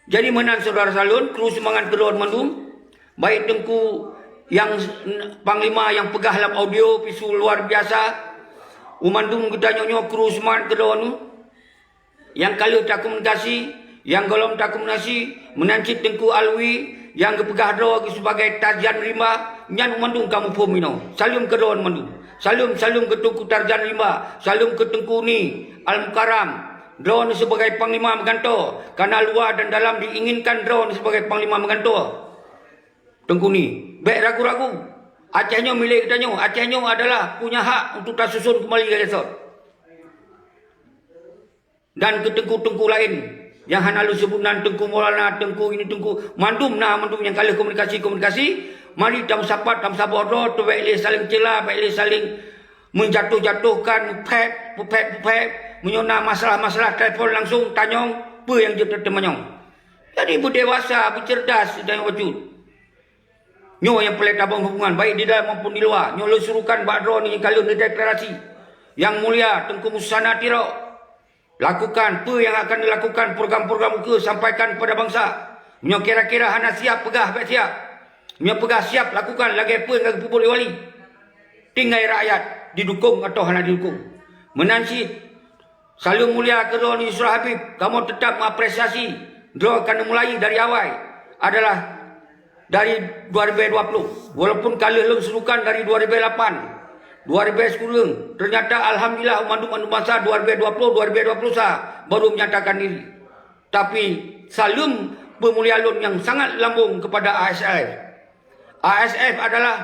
Jadi meunan syedara salon, kru seumangat keudroe mandum, baik Teungku Nyang panglima nyang peugah lam audio pisu luar biasa. U mandum geutanyoe nyoe kru seumang keudroe nyoe. Nyang ka lheueh takomunikasi, nyang gohlom takomunikasi, meunan cit Teungku Alwi nyang geupeugah droe geuh sibagai Tarzan Rimba, nyan u mandum ka muphom inoe. Saleuem keudroe mandum. Saleuem, saleuem keu Teungku Tarzan Rimba, saleuem keu Teungku Ni Al-Mukarram. Droeneuh sibagai panglima meugantoe, kana luwa dan dalam diinginkan droeneuh sibagai panglima meugantoe. Teungku Ni, bék ragu-ragu. Aceh nyoe milék geutanyoe. Aceh nyoe adalah punya hak untuk tasuson keumbali lagée sot. Dan keu teungku-teungku laén nyang hana lôn seubut nan, Teungku Maulana, Teungku ini, Teungku, mandum na, mandum nyang ka lheueh komunikasi-komunikasi, mari tameusapat, tameusaboh droe, bék lé saléng ceula, bék lé saléng meujatoh-jatohkan, muphét, puphét-puphét. Meunyoe na masalah-masalah, telepon langsung, tanyong peue nyang jeuet teuteumanyong. Jadi beudewasa, beuceurdas dan bacut. Nyoe nyang peureulée tabong hubungan baik di dalam maupun di luwa. Nyoe lôn suruhkan bak droeneuh nyang ka lheueh neudeklarasi. Yang Mulia Teungku Musana Tiro, lakukan peue nyang akan dilakukan, program-program ukeue sampaikan kepada bangsa. Meunyoe kira-kira hana siap peugah, bék siap. Meunyoe peugah siap, lakukan lagée peue nyang ka geupeubuet lé Wali. Tinggai rakyat didukung atawa hana didukung. Meunan cit, saleuem mulia keu droeneuh Yusra Habib, kamoe teutap mengapresiasi droe ka neumulai dari awai adalah dari dua ribu dua puluh. Walaupun ka lheueh lôn suruhkan dari dua ribu lapan, dua ribu sikureueng, ternyata alhamdulillah mandum aneuëk bansa dua ribu dua puluh, dua ribu dua puluh sa baru menyatakan diri. Tapi saleuem peumulia lôn nyang sangat lambong kepada A S F. A S F adalah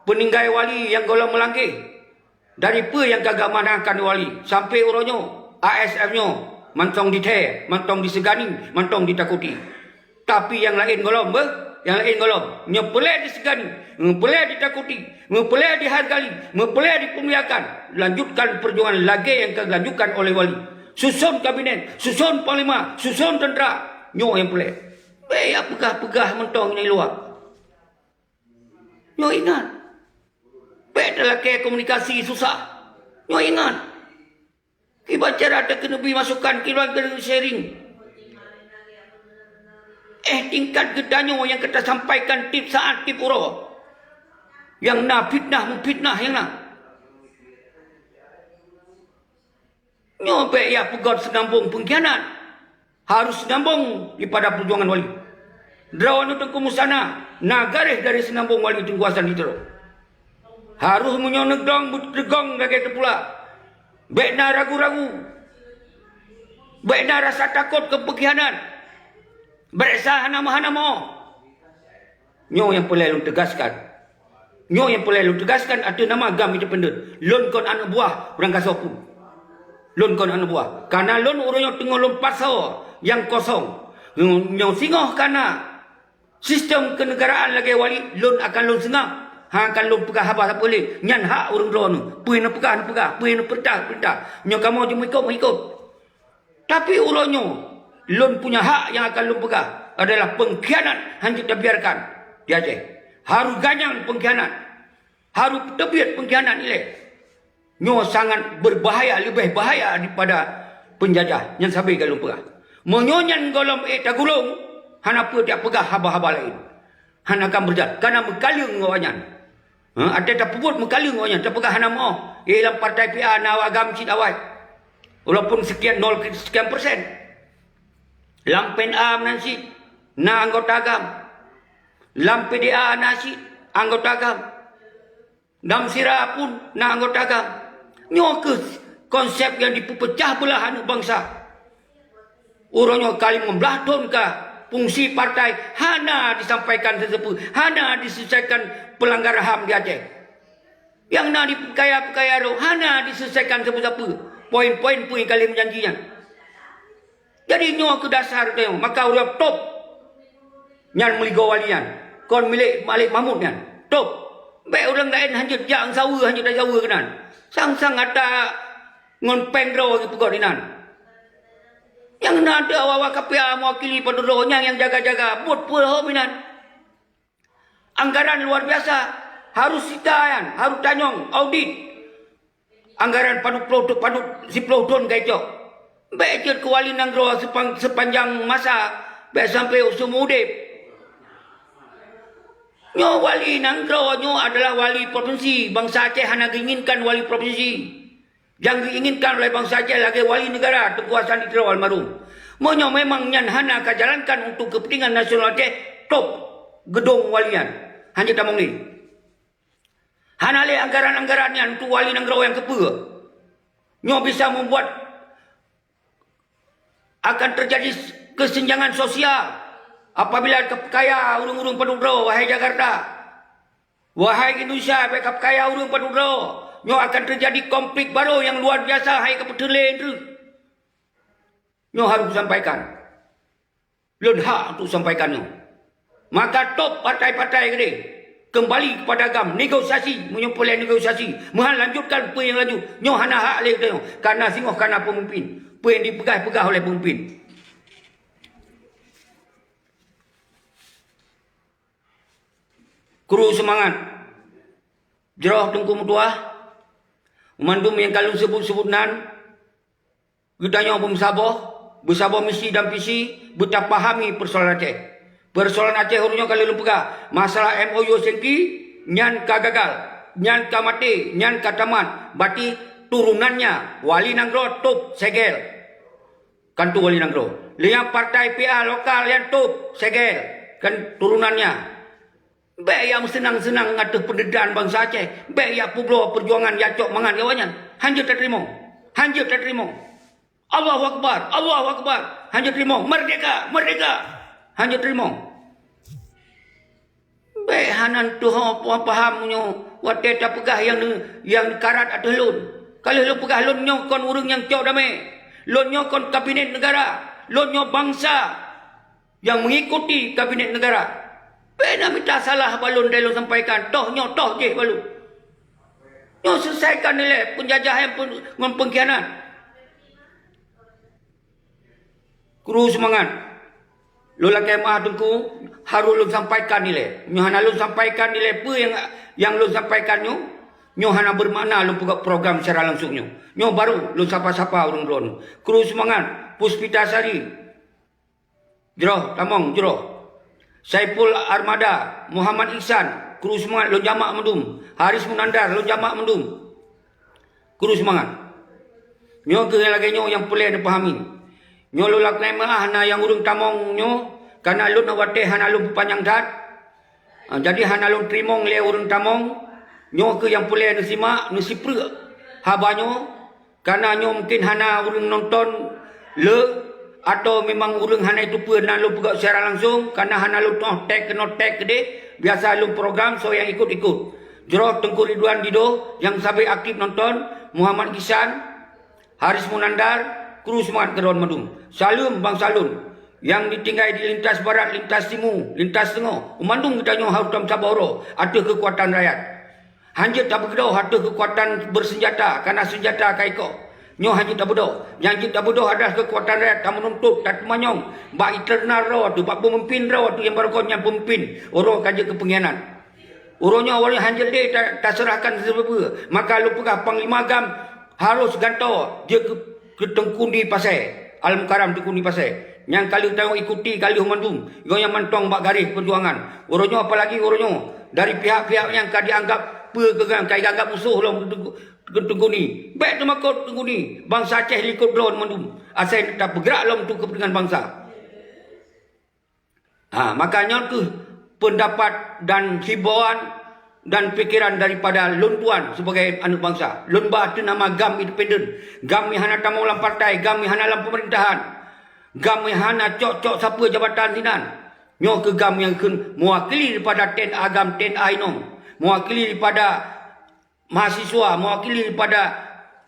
peuninggai wali nyang gohlom meulangkeh. Dari peue nyang ka geuamanahkan wali sampai uroe nyoe, A S F nyoe mantong dithèe, mantong disegani, mantong ditakuti. Tapi nyang laén gohlom beuh, nyang laén gohlom. Nyoe peureulée disegani, nyoe peureulée ditakuti, nyoe peureulée dihargai, nyoe peureulée dipeumuliakan. Lanjutkan perjuangan lagée nyang ka geulanjutkan oleh wali. Susun kabinet, susun panglima, susun teuntara. Nyoe nyang peureulée. Bék jak peugah-peugah mantong nyang luwa. Nyoe ingat, bék talakée komunikasi susah. Nyoe ingat, kiban cara takeuneubri masukan, kiban takeuneubri sharing. Eh, tingkat geutanyoe nyang ka tasampaikan tieb saát, tieb uroe. Nyang na fitnah-meufitnah nyang na. Nyoe bék jak peugét seunambong peungkhianat. Harôh seunambong dipada peujuangan wali. Droeneuh Teungku Musana na garéh dari seunambong wali Teungku Hasan di Tiro. Harôh meunyoe neudong beuteugong lagée teupula. Bék na ragu-ragu. Bék na rasa takot keu peungkhianat. Bék rasa hana meuhana moh. Nyoe nyang peureulée lôn teugaskan. Nyoe nyang peureulée lôn teugaskan ateueh nama GAM Independen. Lôn kon aneuëk buah ureuëng gasoe pun. Lôn kon aneuëk buah. Kareuna lôn uroe nyoe teungoh lôn pasoe nyang kosong. Nyoe singoh ka na sistem keuneugaraan lagée wali, lôn akan lôn seungab. Hana akan lôn peugah haba sapeue lé. Nyan hak ureuëng droeneuh. Peue neupeugah, neupeugah. Peue neupeurintah, peurintah. Nyoe kamoe jimeuikot, meuikot. Tapi uroe nyoe, lôn punya hak nyang akan lôn peugah adalah peungkhianat hanjeuet tabiarkan di Aceh. Harôh ganyang peungkhianat, harôh teubiet peungkhianat ilée. Nyoe sangat beubahaya, leubeh bahaya daripada peunjajah nyang sabe ka lôn peugah. Meunyoe nyan gohlom ék tagulong, hana peue jak peugah haba-haba laén. Hana akan beureujalan, kareuna meukaleueng awaknyan. Ha, até tapeubuet meukaleueng awaknyan, tapeugah hana meuoh. Eh, lam partai P A na awak GAM cit awai. Walaupun sekian, nol sekian persen. Lam P N A meunan cit na anggota GAM. Lam P D A na cit anggota GAM. Lam Sira pun na anggota GAM. Nyoe kheueh konsep nyang dipeupeucah beulah aneuëk bansa. Uroe nyoe ka limong blaih thon ka fungsi partai hana disampaikan sapeue-sapeue, hana diselesaikan peulanggaran HAM di Aceh. Nyang na dipeukaya-peukaya droe hana diselesaikan sapeue-sapeue poin-poin peue nyang ka lheueh meujanji nyan. Jadi nyoe kheueh dasar teuh, maka ureuëng top nyan meuligoe wali nyan, kon milék Malik Mahmud nyan. Top. Bék ureuëng laén hanjeuet jak saweue, hanjeuet tasaweue keunan. Sang-sang ata ngon péng droe geupeugét inan. Nyang na teuh awak-awak K P A mewakili padum droe nyang, nyang jaga-jaga buet peue lom inan. Anggaran luar biasa, harôh sita nyan, harôh tanyong, audit. Anggaran padum ploh, padum siploh thon ka icok. Bék jeuet keu wali nanggroe sepan-, sepanjang masa, bék sampai seumeu udeb. Nyoe wali nanggroe nyoe adalah wali provinsi. Bansa Aceh hana geuinginkan wali provinsi. Nyang geuinginkan oleh bansa Aceh lagèe wali negara, Teungku Hasan di Tiro almarhum. Meunyoe memang nyan hana ka jalankan untuk kepentingan nasional Aceh, top geudong wali nyan. Hana tamong lé. Hana lé anggaran-anggaran nyan untuk wali nanggroe nyang keupeue. Nyoe bisa membuat akan terjadi kesenjangan sosial apabila ka kaya ureuëng-ureuëng padub droe, wahai Jakarta. Wahai Indonesia, bèk ka kaya ureuëng padub droe. Nyoe akan terjadi konflik baru nyang luar biasa, hai ka peuteulé treuk. Nyoe harus kusampaikan. Lôn hak untuk sampaikan nyoe. Maka top partai-partai keudeh, kembali kepada GAM, negosiasi, meunyoe peureulèe negosiasi, meuhan lanjutkan peue nyang laju. Nyoe hana hak lé geutanyoe, karena singoh kana peumimpin. Peue nyang dipeugah-peugah oleh peumimpin. Kru seumangat. Jroh Teungku meutuah, mandum nyang ka lôn seubut-seubut nan, geutanyoe beumeusaboh, beusaboh misi dan visi, beutapahami peusoalan Aceh. Peusoalan Aceh uroe nyoe ka lheueh lôn peugah, masalah M O U Helsinki nyan ka gagal, nyan ka maté, nyan ka tamat, berarti turunannya wali nanggroe top segel. Kan tu wali nanggroe. Lé nyang partai P A lokal nyan top segel, kan turunannya. Bèk ya meuseunang-seunang ateueh peunderitaan bansa Aceh. Bèk ya peubloe peujuangan ya cok mangat awaknyan. Hanjeuet tateurimong. Hanjeuet tateurimong. Allahu Akbar, Allahu Akbar. Hanjeuet teurimong. Merdeka, merdeka. Hanjeuet teurimong. Bèk hana tuho paham nyoe watèe tapeugah nyang neu-, nyang neukarat ateueh lôn. Ka lheueh lôn peugah lôn nyoe kon ureuëng nyang cok damé. Lôn nyoe kon kabinet negara. Lôn nyoe bansa nyang mengikuti kabinet negara. Bèk na mita salah bak lôn dai lôn sampaikan, toh nyoe toh jih bak lôn. Nyoe selesaikan ilèe peunjajah ngon pengkhianat. Kru seumangat. Lôn lakèe meu'ah Teungku, harôh lôn sampaikan ilèe. Nyoe hana lôn sampaikan ilèe peue nyang, nyang lôn sampaikan nyoe, nyoe hana beumakna lôn peugah program secara langsung nyoe. Nyoe barô lôn sapa-sapa ureuëng droeneuh. Kru seumangat, Puspita Sari. Jroh, tamong, jroh. Saiful Armada, Muhammad Ihsan, kru seumangat lôn jamak mandum. Haris Munandar, lôn jamak mandum. Kru seumangat. Nyoe keuh nyang lagèe nyoe nyang peureulèe neupahami. Nyoe lôn lakèe meu'ah na nyang ureuëng tamong nyoe, karena lôn watèe hana lôn peupanyang that. Ah, jadi hana lôn teurimong lé ureuëng tamong. Nyoe keuh nyang peureulèe neusimak, neusipreuk haba nyoe. Karena nyoe mungkin hana ureuëng nonton le, atau memang ureuëng hana iteupeue na lôn peugah secara langsung, karena hana lôn toh tag keunoe tag keudeh, biasa lôn program soe nyang ikot-ikot. Jroh Teungku Ridwan Dido nyang sabe aktif nonton, Muhammad Ihsan, Haris Munandar, kru seumangat keudroe mandum. Saleuem bansa lôn nyang ditinggai di lintas barat, lintas timu, lintas teungoh, mandum geutanyoe harôh tameusaboh uroe ateueh keukuatan rakyat. Hanjeuet tapeugeudoh ateueh keukuatan beuseunjata, karena seunjata ka ikoh. Nyoe hanjeuet tabeudôh. Nyang jeuet tabeudôh adalah keukuatan rakyat tameununtut, tateumanyong bak internal droe teuh, bak peumimpin droe teuh nyang barô kon nyan peumimpin, uroe ka jeuet keu peunghianat. Uroe nyoe awaknyan hanjeuet lé ta-, taseurahkan sibeue-beue. Maka lôn peugah Panglima GAM harôh gantoe jeuet keu, keu Teungku Di Pasè, Al-Mukarram Teungku Di Pasè. Nyang ka lheueh tanyoe ikuti ka lheueh mandum, gobnyan mantong bak garéh peujuangan. Uroe nyoe, apalagi uroe nyoe, dari pihak-pihak nyang ka dianggap peue keu GAM, ka dianggap musoh lom Teungku, Teungku Ni. Bèk teumakot Teungku Ni, bansa Aceh likot droe mandum. Asai tapeugrak lom untuk keupeuntengan bansa. Ha, maka nyoe keuh peundapat dan himbauan dan pikeran daripada lôn tuan sibagai aneuk bansa. Lôn ba ateueh nama GAM independen. GAM nyang hana tamong lam partai, GAM nyang hana lam pemerintahan. GAM nyang hana cok-cok sapeue jabatan sinan. Nyoe keuh GAM nyang kheun mewakili daripada T N A GAM, T N A inong. Mewakili daripada mahasiswa, mewakili daripada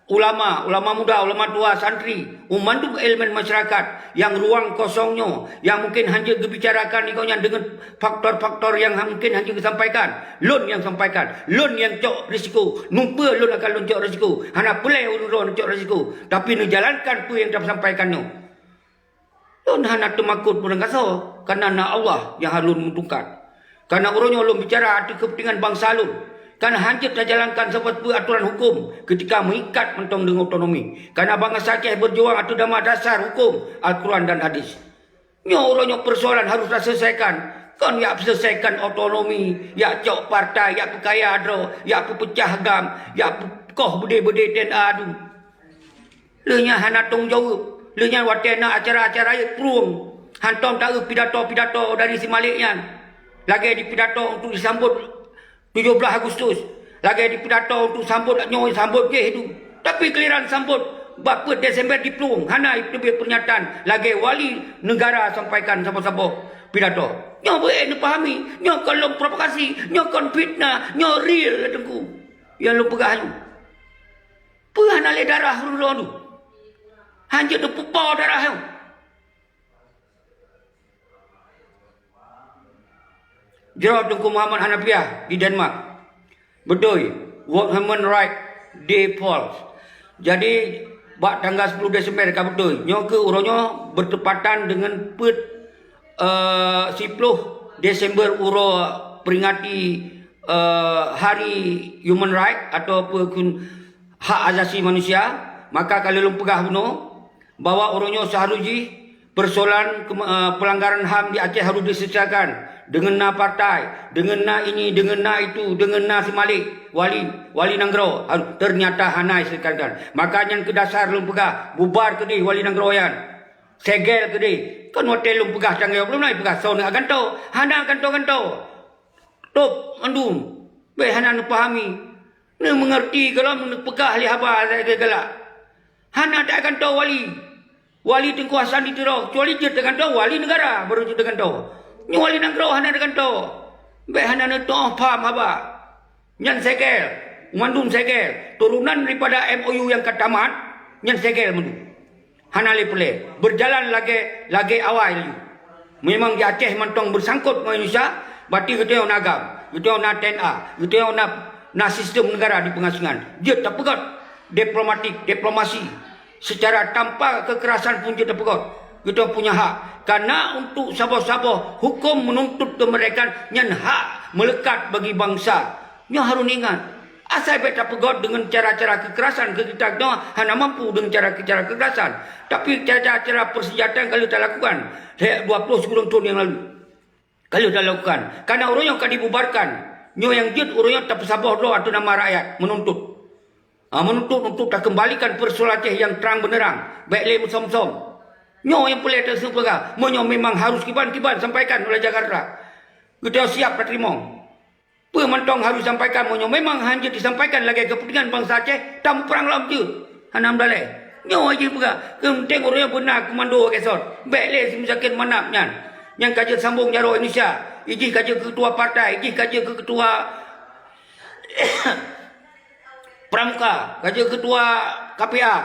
ulama, ulama muda, ulama tua, santri, u mandum elemen masyarakat nyang ruang kosong nyoe, nyang mungken hanjeuet geubicarakan di gobnyan deungon faktor-faktor nyang ha-, mungken hanjeuet geusampaikan. Lôn nyang sampaikan, lôn nyang cok risiko. Ngon peue lôn akan lôn cok risiko? Hana peureulèe ureueng droe neucok risiko, tapi neujalankan peue nyang tasampaikan nyoe. Lôn hana teumakot peurangkasoe, kareuna na Allah nyang harôh lôn meutungkat. Kareuna uroe nyoe lôn bicara ateueh keupeuntengan bansa lôn, kareuna hanjeuet tajalankan sapeue atoran huköm keutika meuikat mantong deungon otonomi. Kareuna bansa Aceh beujuang ateueh nama dasar huköm Al-Quran dan Hadis. Nyoe uroe nyoe peusoalan harôh taseulesaikan, Kon jak peuselesaikan otonomi, jak cok partai, jak peukaya droe, jak peupeucah GAM, jak peukoh beudé-beudé T N A tu. Lheueh nyan hana tanggung jaweueb. Lheueh nyan watée na acara-acara rayeuk prueng, hantom taeu pidato-pidato dari si Malik nyan. Lagée di pidato untuk disambot tujoh blaih Agustus. Lagée di pidato untuk sambot nyoe, sambot jih itu. Tapi giliran sambot bak peuet Desember diplueng, hana teubiet pernyataan lagée wali negara sampaikan saboh-saboh pidato. Nyoe beu neupahami, nyoe kon lôn provokasi, nyoe kon fitnah, nyoe real Teungku. Nyang lôn peugah nyoe. Peue hana lé darah ureuëng droe tu? Hanjeuet teupeupo darah nyoe. Jroh Teungku Muhammad Hanafiah di Denmark. Beutôi, World Human Rights Day false. Jadi, bak tanggal sepuluh Desember ka beutôi. Nyoe keuh uroe nyoe bertepatan dengan peuet, eh, siploh Desember uroe peringati, eh, Hari Human Rights ataupun hak asasi manusia. Maka ka lôn peugah bunoe, bahwa uroe nyoe seharus jih persoalan ke-, eh, pelanggaran HAM di Aceh harus diselesaikan. Deungon na partai, deungon na ini, deungon na itu, deungon na si Malik, wali, wali nanggroe, harus, ternyata hana diselesaikan. Maka nyan keu dasar lôn peugah, bubar keudeh wali nanggroe nyan. Segel keudeh. Kon watée lôn peugah tanggung jaweueb lôn, na peugah soe neuk gantoe. Hana gantoe-gantoe. Tôb mandum. Bék hana neupahami. Neumeungeurti gohlom neupeugah lé haba lagée galak. Hana tagantoe wali. Wali Teungku Hasan di Tiro, kecuali jeuet tagantoe wali negara, baru jeuet tagantoe. Nyoe wali nanggroe hana tagantoe. Bék hana neutuoh pham haba. Nyan segel. Mandum segel. Turunan daripada M O U nyang ka tamat, nyan segel mandum. Hana lé peureulée. Berjalan lagée, lagée awai laju. Memang di Aceh mantong beusangkot ngon Indonesia, berarti geutanyoe na GAM, geutanyoe na T N A, geutanyoe na, na sistem negara di pengasingan. Jeuet tapeugét diplomatik, diplomasi secara tanpa kekerasan pun jeuet tapeugét. Geutanyoe punya hak. Karena untuk saboh-saboh hukum menuntut kemerdekaan nyan hak melekat bagi bangsa. Nyoe harôh ingat. Asai bék tapeugét deungon cara-cara keukerasan, keu geutanyoe hana mampu deungon cara-cara keukerasan. Tapi cara-cara persenjataan ka lheueh talakukan lhée dua ploh sikureueng thon nyang lalu. Ka lheueh talakukan. Karena ureuëng nyoe ka dibubarkan. Nyoe nyang jeuet ureuëng nyoe tapeusaboh droe ateueh nama rakyat meununtut. Ha, meununtut untuk takeumbalikan persoalan Aceh nyang trang beuneurang. Bék lé meusom-som. Nyoe nyang peureulée taseupeuga. Meunyoe memang harôh kiban-kiban sampaikan ulée Jakarta. Geutanyoe siap tateurimong. Peue mantong harôh jisampaikan, meunyoe memang hana jeuet jisampaikan lagée keupeuntengan bansa Aceh, tamuprang lom jeuet. Hana meudalée. Nyoe jih peugah, keu penting ureuëng beuna komando Gesot. Bék lé si Muzakir Manaf nyan. Nyang ka jeuet sambong jaroe Indonesia. Ijih ka jeuet keutua partai, ijih ka jeuet keu keutua Pramuka, ka jeuet keutua K P A.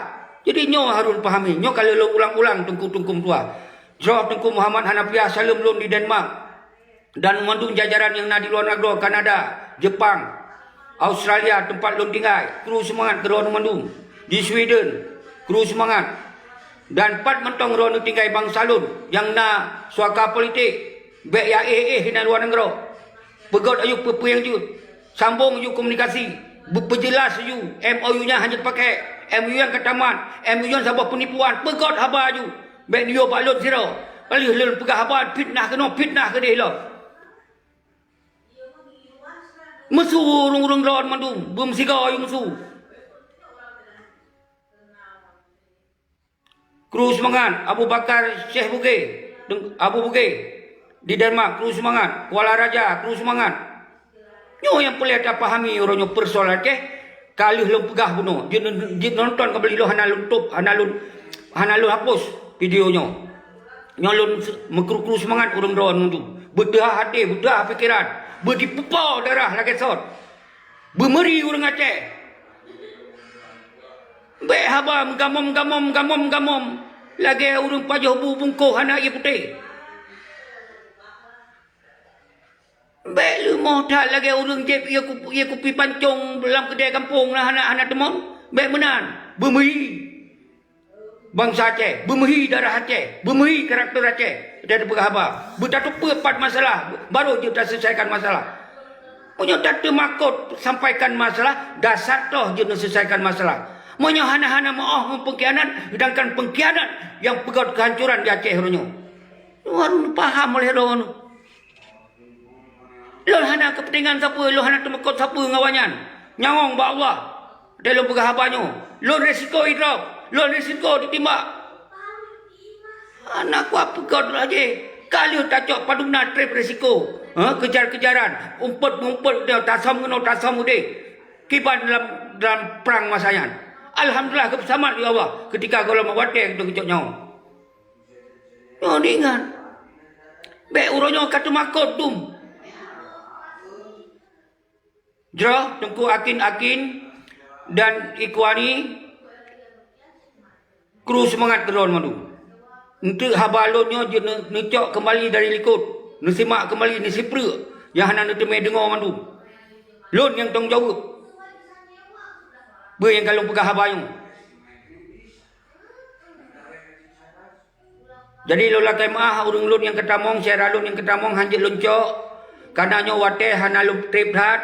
Jadi nyoe harôh pahami, nyoe ka lôn ulang-ulang teungku-teungku meutuah. Jroh Teungku Muhammad Hanafiah, saleuem lôn di Denmark. Dan mandum jajaran nyang na di luwa nanggroe, Kanada, Jepang, Australia, teumpat lôn tinggai, kru seumangat keu droeneuh mandum. Di Sweden, kru seumangat. Dan pat mantong droeneuh tinggai bansa lôn nyang na suaka politik, bék jak éh-éh inan luwa nanggroe. Peugét ayue peue-peue nyang jeuet. Sambong ayue komunikasi. Beu-, peujeulaih ayue M O U nyan hana jeuet pakai. M O U nyan ka tamat. M O U nyan saboh peunipuan. Peugét haba ayue. Bék neuyue bak lôn sidroe. Ka lheueh lôn peugah haba, fitnah keunoe, fitnah keudeh lom. Meusu ureuëng-ureuëng droe mandum, beumeusigoe ayue meusu. Kru seumangat, Abu Bakar Syekh Buge, Abu Buge di Denmark, kru seumangat, Kuala Raja, kru seumangat. Nyoe nyang peureulée tapahami uroe nyoe persoalan Aceh, ka lheueh lôn peugah bunoe, jeuet, jeuet nonton ka beuliloh hana lôn top, hana lôn, hana lôn hapus video nyoe. Nyoe lôn se-, meukru-kru seumangat ureuëng droe nunjuk. Beuteuhah até, beuteuhah pikeran, beudipeupo darah lagée sot. Beumeuri ureuëng Aceh. Bék haba meugamom-gamom, gamom-gamom lagée ureuëng pajoh bu bungkôh hana ié putéh. Bék leumoh that lagée ureuëng jieb ié kup-, ié kupi pancong lam keudée gampông na hana, hana teumon. Bék meunan, beumeuri bansa Aceh, beumeuri darah Aceh, beumeuri karakter Aceh. Dan peugah haba, beutateupeue pat masalah, barô jeuet taselesaikan masalah. Meunyoe tateumakot sampaikan masalah, dasar toh jeuet neuselesaikan masalah. Meunyoe hana-hana meuoh meupengkhianat, sedangkan pengkhianat nyang peugét keuhancoran di Aceh uroe nyoe. Harôh paham oleh droeneuh. Lôn hana keupeuntengan sapeue, lôn hana teumeukot sapeue ngon awaknyan. Nyawöng bak Allah. Watèe lôn peugah haba nyoe, lôn resiko idrop, lôn resiko titimbak. Hana kuat peugöt lagèe ka lheueh tacok padum na trép resiko, ha, keujar-keujaran, umpet-umpet, tasöm keunoe tasöm udeh, kiban dalam, dalam prang masa nyan. Alhamdulillah, geupeusamat lé Allah keutika gohlom watèe geuteucok nyoe. Nyoe ingat, bèk uroe nyoe ka teumakot dum. Jroh Teungku Akin-Akin dan Ikhwani, kru seumangat keu droe mandum. Eunteuk haba lôn nyoe jeuet neu-, neucok keumbali dari likot, neusimak keumbali, neusipreuk nyang hana neuteumé deungoe mandum. Lôn nyang tanggung jaweueb peue nyang ka lôn peugah haba nyoe. Jadi lôn lakèe meu'ah ureueng lôn nyang keutamong, syedara lôn nyang keutamong, hanjeuet lôn cok, kareuna nyoe watèe hana lôn trép that,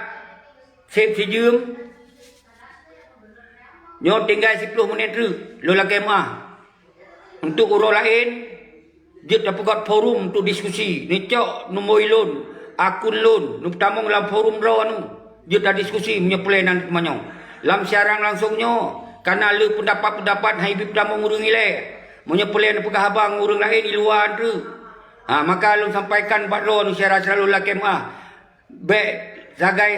sép sijeuem. Nyoe tinggai siploh menit treuk, lôn lakèe meu'ah. Untuk uroe laén, jeuet tapeugöt forum untuk diskusi, neucok nomor lôn, akun lôn, neupeutamong lam forum droe nyoe. Jeuet tadiskusi meunyoe peureulèe nan teumanyong. Lam siaran langsong nyoe, ka na le peundapat-peundapat hai bit tamong ureueng ilèe. Meunyoe peureulèe neupeugah haba ngon ureueng laén di luwa treuk. Ha, maka lôn sampaikan bak droeneuh syedara-syedara lôn lakèe meu'ah. Bèk sagai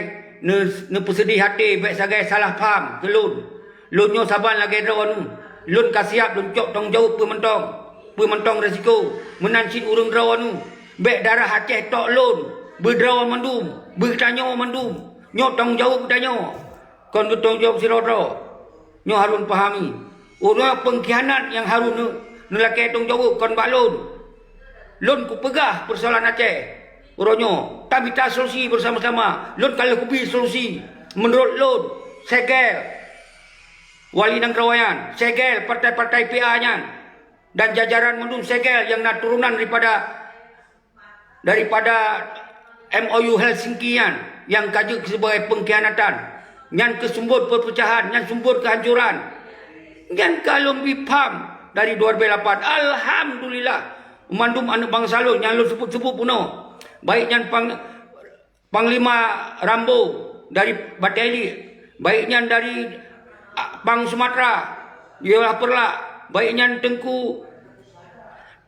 neu-, neupeuseudeh até, bèk sagai salah paham keu lôn. Lôn nyoe saban lagèe droeneuh. Lôn ka siap lôn cok tanggung jaweueb peue mantong. Peue mantong resiko. Meunan cit ureueng droeneuh. Bèk darah Aceh tok lôn. Beudroe mandum. Beutanyoe mandum. Nyoe tanggung jaweueb geutanyoe, kon geutanyoe jaweueb sidroe-droe. Nyoe harôh pahami. Uroe nyoe peungkhianat nyang harôh neu-, neulakèe tanggung jaweueb kon bak lôn. Lôn kupeugah peusoalan Aceh. Uroe nyoe, tamita solusi beusama-sama. Lôn ka lheueh kubi solusi. Meunurot lôn, segel wali nanggroe nyan, segel partai-partai P A nyan, dan jajaran mandum segel nyang na turonan daripada daripada M O U Helsinki nyan nyang ka jeuet sibagai peungkhianatan, nyan keuh sumber peupeucahan, nyan sumber keuhancoran. Nyan ka lôn bi pham dari dua ribu lapan. Alhamdulillah, mandum aneuk bansa lôn nyang lôn seubut-seubut bunoe, baik nyan Pang-, Panglima Rambo dari Batèe Iliek, baik nyan dari, a, Pang Sumatra, Yolah Peurlak, baik nyan Teungku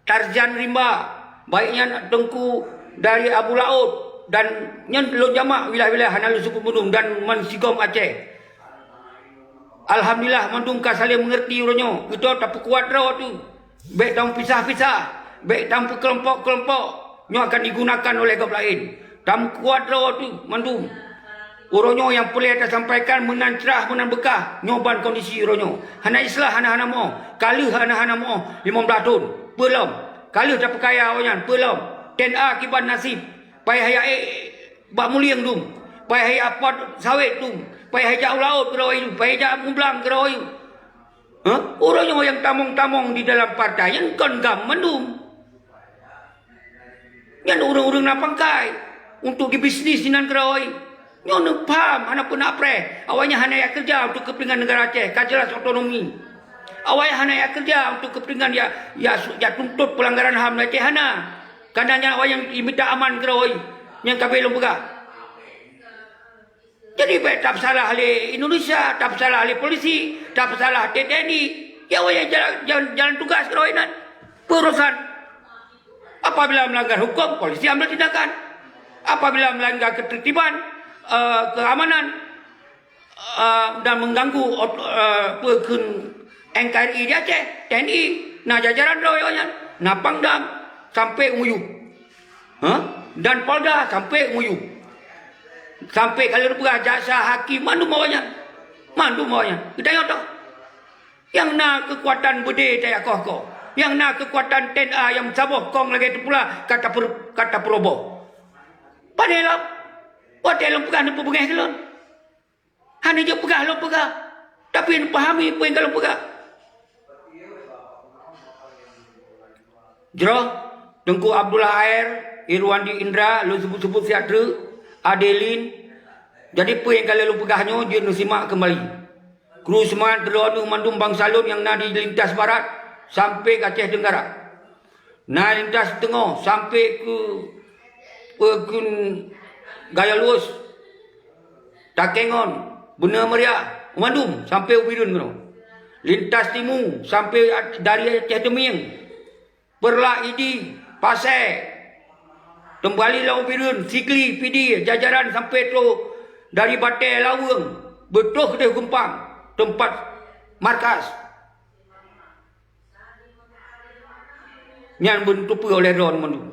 Tarzan Rimba, baik nyan Teungku dari Abu Laôt, dan nyan lôn jamak wilayah-wilayah hana lôn seubut mandum dan meusigom Aceh. Alhamdulillah, mandum ka saléng meungeurti uroe nyoe. Geutanyoe tapeukuat droe teuh. Bèk tameupisah-pisah, bèk tameupeukelompok-kelompok. Nyoe akan digunakan oleh gob laén. Tameukuat droe teuh mandum. Uroe nyoe nyang peureulèe tasampaikan meunan crah meunan beukah, nyoe ban kondisi uroe nyoe. Hana islah hana-hana moh, ka lheueh hana-hana moh limong blaih thôn. Peue lom? Ka lheueh tapeukaya awaknyan, peue lom? T N A kiban nasib, payah jak ék bak mulieng dum, payah jak pot sawét dum, payah jak u laôt keudroe dum, payah jak mublang keudroe. Hah? Uroe nyoe nyang tamong-tamong di dalam partai nyan kon GAM mandum. Nyan ureueng-ureueng na pangkai untuk jibisnis sinan keudroe. Nyoe neupham hana peue na preh. Awaknyan hana jak keureuja untuk keupeuntengan neugara Aceh, ka jeulaih otonomi. Awaknyan hana jak keureuja untuk keupeuntengan jak, jak, jak tuntot peulanggaran HAM di Aceh, hana. Kareuna nyan awaknyan mita aman keudroe. Nyang ka lheueh lôn peugah. Jadi bèk tapeusalah lé Indonesia, tapeusalah lé polisi, tapeusalah T N I. Ya, awaknyan jalan, jalan, jalan tugas keudroe nan. Peue urosan. Apabila melanggar hukum, polisi ambil tindakan. Apabila melanggar ketertiban, eh, keamanan, eh, dan mengganggu ot-, eh, peue kheun N K R I di Aceh, T N I, na jajaran droe awaknyan, na Pangdam, sampai U M U. Ha? Dan Polda sampai U M U. Sampai ka lheueh peugah jaksa, hakim, mandum awaknyan. Mandum awaknyan. Geutanyoe toh. Nyang na keukuatan beudé tajak koh-koh. Nyang na keukuatan T N A nyang saboh kong lagèe teupula ka tapeu-, ka tapeuroboh. Pane lom. Watèe lôn peugah neupeubeungèh keu lôn. Hana jeuet peugah lôn peugah, tapi neupahami peue nyang ka lôn peugah. Jroh, Teungku Abdullah Aer, Irwandi Indra, lôn seubut-seubut siat treuk, Adelin. Jadi peue nyang ka lheueh lôn peugah nyoe jeuet neusimak keumbali. Kru seumangat keu droeneuh mandum bansa lôn nyang na di lintas barat sampai keu Aceh Tenggara. Na lintas teungoh sampai keu, keu, keu Gaya Luwes, Takengon, Beuneu Meuriah, mandum sampoe u Bireuen keunoe. Lintas timu sampoe dari Aceh Teumieng, Peurla, Idi, Pasè, teumbali lam Bireuen, Sigli, Pidie, jajaran sampoe troh dari Batèe, Laweueng, beutroh keudeh Geumpang, teumpat markas. Nyan beuteupeue oleh droeneuh mandum.